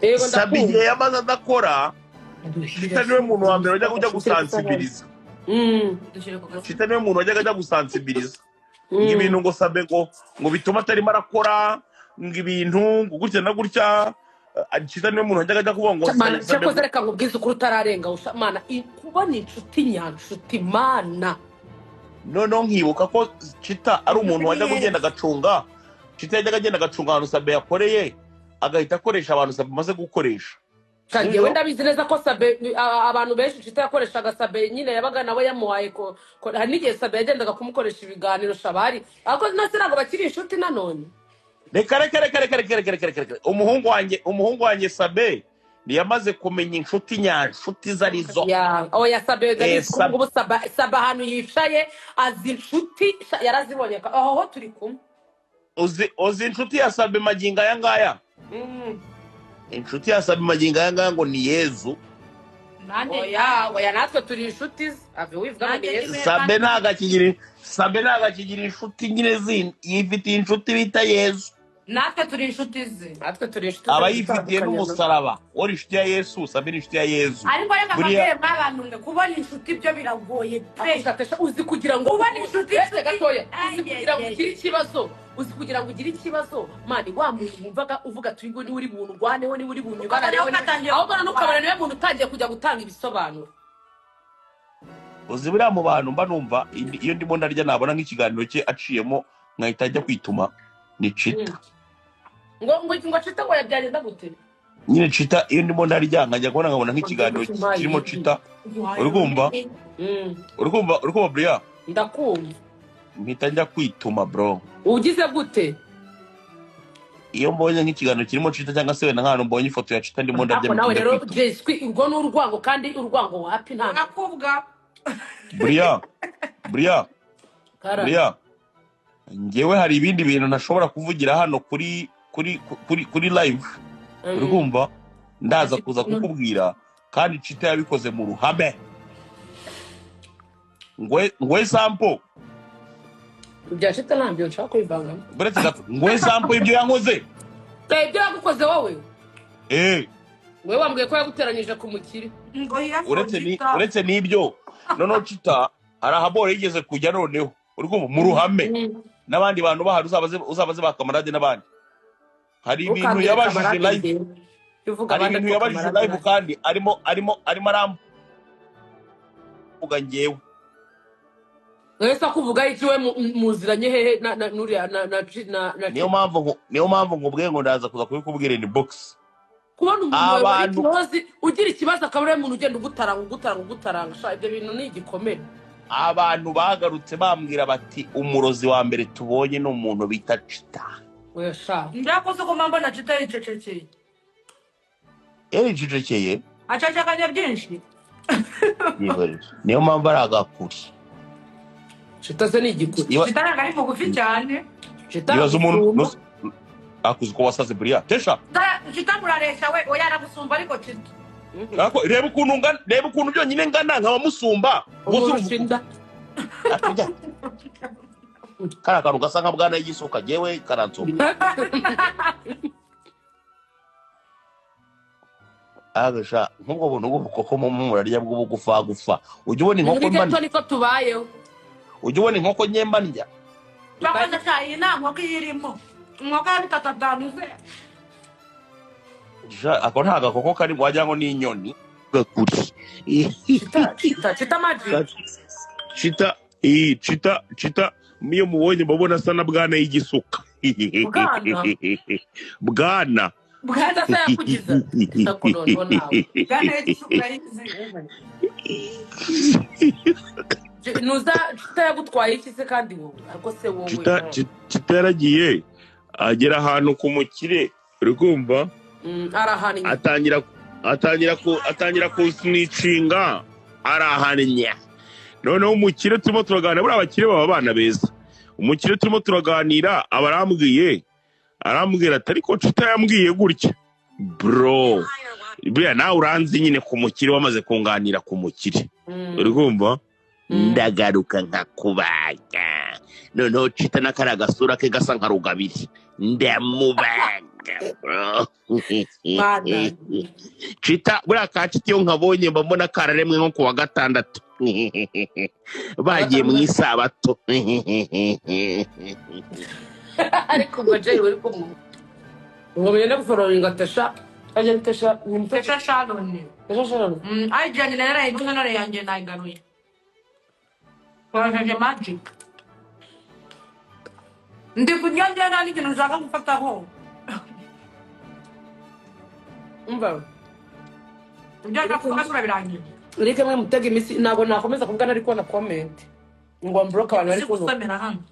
Yego. Sabe igihe Ndakumva. yamaze adakora, Cita niwe muntu wa mbere wajyaga ujya gusansibiliza. Cita niwe muntu wajyaga ajya gusansibiliza ngo ibintu ngo Sabe ngo bituma atarimo arakora, ngo ibintu ngo gutya na gutya. Cita niwe muntu wajyaga ajya kuvuga ngo Mana, Sabe cyakoze reka nkubwize ukuri, utararenga usha mana, kubona inshuti nyanshuti mana. Noneho nkibuka ko Cita ari umuntu wajyaga ugenda agacunga, Cita yajyaga agenda agacunga ahantu Sabe yakoreye, agahita akoresha abantu Sabe amaze gukoresha. Njyewe ndabizi neza ko Sabe abantu benshi Cita yakoreshaga, Sabe nyine yabaga nawe yamuhaye hari n'igihe Sabe yagendaga kumukoresha ibiganiro shabari, ariko nase ntabwo bakiri inshuti nanone. Reka reka reka reka reka reka reka reka reka, umuhungu wanjye Sabe ntiyamaze kumenya inshuti nyanshuti izo ari zo. Ya, oya, Sabe ndabizi ko Sabe. ubu Sabe ahantu yicaye azi inshuti yarazibonye, aho ho turi kumwe. Uzi inshuti ya Sabe magingo aya ngaya? Inshuti ya Sabe magingo aya ngaya ngo ni Yezu. Nanjye. Oya, oya, natwe turi inshuti ze. Ave wivuga ngo ni Nanjye Yesu. ndimwe. Sabe ntabwo akigira inshuti nyine zindi, yifitiye inshuti bita Yesu. Natwe turi inshuti ze. Natwe turi inshuti Aba ze, yifitiye zitandukanye. n'umusaraba. Uri inshuti ya Yesu, Sabe ni inshuti ya Yesu. Ariko reka Buriya mbabwire, mwabantu mwe, kubona inshuti byo biragoye pe. Akuzatesha, uzi kugira ngo Kubona inshuti Uretse gatoya, uzi Ay, kugira ngo ay, ay. ugire ikibazo, uzi kugira ngo ugire ikibazo, man, wa muntu wumvaga uvuga ati uyu niwe uri buntu niwe uri bunyubarareho, Ukabona katangiye ahubwo noneho ukabona niwe muntu utangiye kujya gutanga ibisobanuro. Uzi buriya mu bantu mba numva iyo ndimo ndarya nabona nk'ikiganiro cye aciyemo nkahita ajya kwituma ni Cita. Ngo Cita ngo yabyagenda gute? Nyine Cita, iyo ndimo ndarya nkajya kubona nkabona nk'ikiganiro kirimo Cita, uri kumva? Mm. Uri kumva buriya? Ndakumva. Mpita njya kwituma, bro. Ugize gute? Iyo mbonye nk'ikiganiro kirimo Cita cyangwa se wenda nk'ahantu mbonye ifoto ya Cita ndimo ndarya, Ariko mpita nawe njya rero kwituma. Jeswi, urwo ni urwango, kandi urwango wapi, nta Urakubwa. Buriya, buriya, Kara. buriya njyewe hari ibindi bintu ntashobora kuvugira hano kuri live. Uri kumva, ndaza kuza kukubwira. Kandi Cita yabikoze mu ruhame, ngwe sampo. Ibya Cita ntabyo nshaka kubivangamo. Uretse gato, ngwe sampo ibyo yankoze. Eh, ibyo yagukoze wowe? Eh. Wowe wambwiye ko yaguteranyije ku mukire. Ngo hiya. Uretse ni uretse n'ibyo, noneho Cita hari ahabora yigeze kujya, noneho uri kumva, mu ruhame n'abandi bantu bahari, uzabaze ba kamarade n'abandi, hari ibintu Ntukambwire yabajije kamarade live. njyewe. Iyo uvuga Hari abandi ibintu ariko yabajije kamarade live kandi arimo aramvuga njyewe. Ese akuvuga iki we? Muziranye hehe na na nuriya na Niyo mpamvu nkubwiye ngo ndaza kuza kubikubwira in box. Kubona umuntu wawe wari Abantu close ugira ikibazo, akaba ariwe muntu ugenda ugutaranga, ugutaranga, ugutaranga, sha, ibyo bintu ni igikomere. Abantu bagarutse bambwira bati umurozi wa mbere tubonye ni umuntu bita Cita. Oya sha. Ndakoze uko mbona Cita yicecekeye. Yaricecekeye. Acecekanye byinshi. Yihorere, niyo mpamvu ari agakuri. Cita se ni igikuri? Cita ntabwo ari mugufi cyane. Cita Ibaza umuntu aragusumba. Akuzi ko wasaze buriya tesha. Cita murareshya we. Oya, aragusumba ariko Cita. Ariko reba ukuntu ngana, reba ukuntu byonyine ngana nkaba musumba. Gusa Umurusha inda. Atujya kariya kantu gasa nka bwana y'igisuka, jyewe karansumba. Agasha nk'ubwo buntu bw'ubukoko mu murarya bw'ubugufagufa, ujya ubona inkoko Muri mba geto niko tubayeho. Ujya ubona inkoko nyemba ndya? Twakoze sha, iyi nta nkoko iyo irimo, inkoko ya bitatu atanu ze. Sha, ako nta gakoko kari, wagira ngo ni inyoni gakuri. Cita, Cita, Cita magic. Cita iyi Cita, Cita iyo mubonye mbabona asa na bwana y'igisuka. Bwana? Bwana. Cita se yakugize Cita ko noneho nawe Bwana y'igisuka urayizi. Nuza Cita yagutwaye iki se kandi wowe, ariko se wowe? Cita, Cita yaragiye agera ahantu ku mukire, uri kumva? Arahannye. Atangira kunsinicinga, arahannye. Noneho umukire turimo turaganira, buriya abakire baba abana beza, umukire turimo turaganira aba arambwiye, arambwira ati ariko Cita yambwiye gutya. Bro, buriya nawe uranzi nyine ku mukire, wamaze kunganira ku mukire. Uri kumva? Ndagaruka nkakubaga. Noneho Cita n'akariya gasura ke gasa nka rugabiri, ndamubaga, bro. Mana. Cita buriya ka Cita iyo nkabonye mba mbona kararemwe nko ku wa gatandatu bagiye mu isabato. Ariko ubwo Jay uri kumwe ngo mugende gufollowinga Tesha, ajya ni Tesha, ni Tesha. Tesha Sharon. Tesha Sharon. IG yanjye narayiguze none yanjye nayigaruye, koresheje magic. Ndi kurya njye, nta n'ikintu nshaka gufataho. Umva. Ibyo nshaka kuvuga turabirangiye. Reka mwe mutega iminsi, ntabwo nakomeza kuvuga ntari kubona comment ngo mbroke abantu bari Si kunuka. gusomera hano.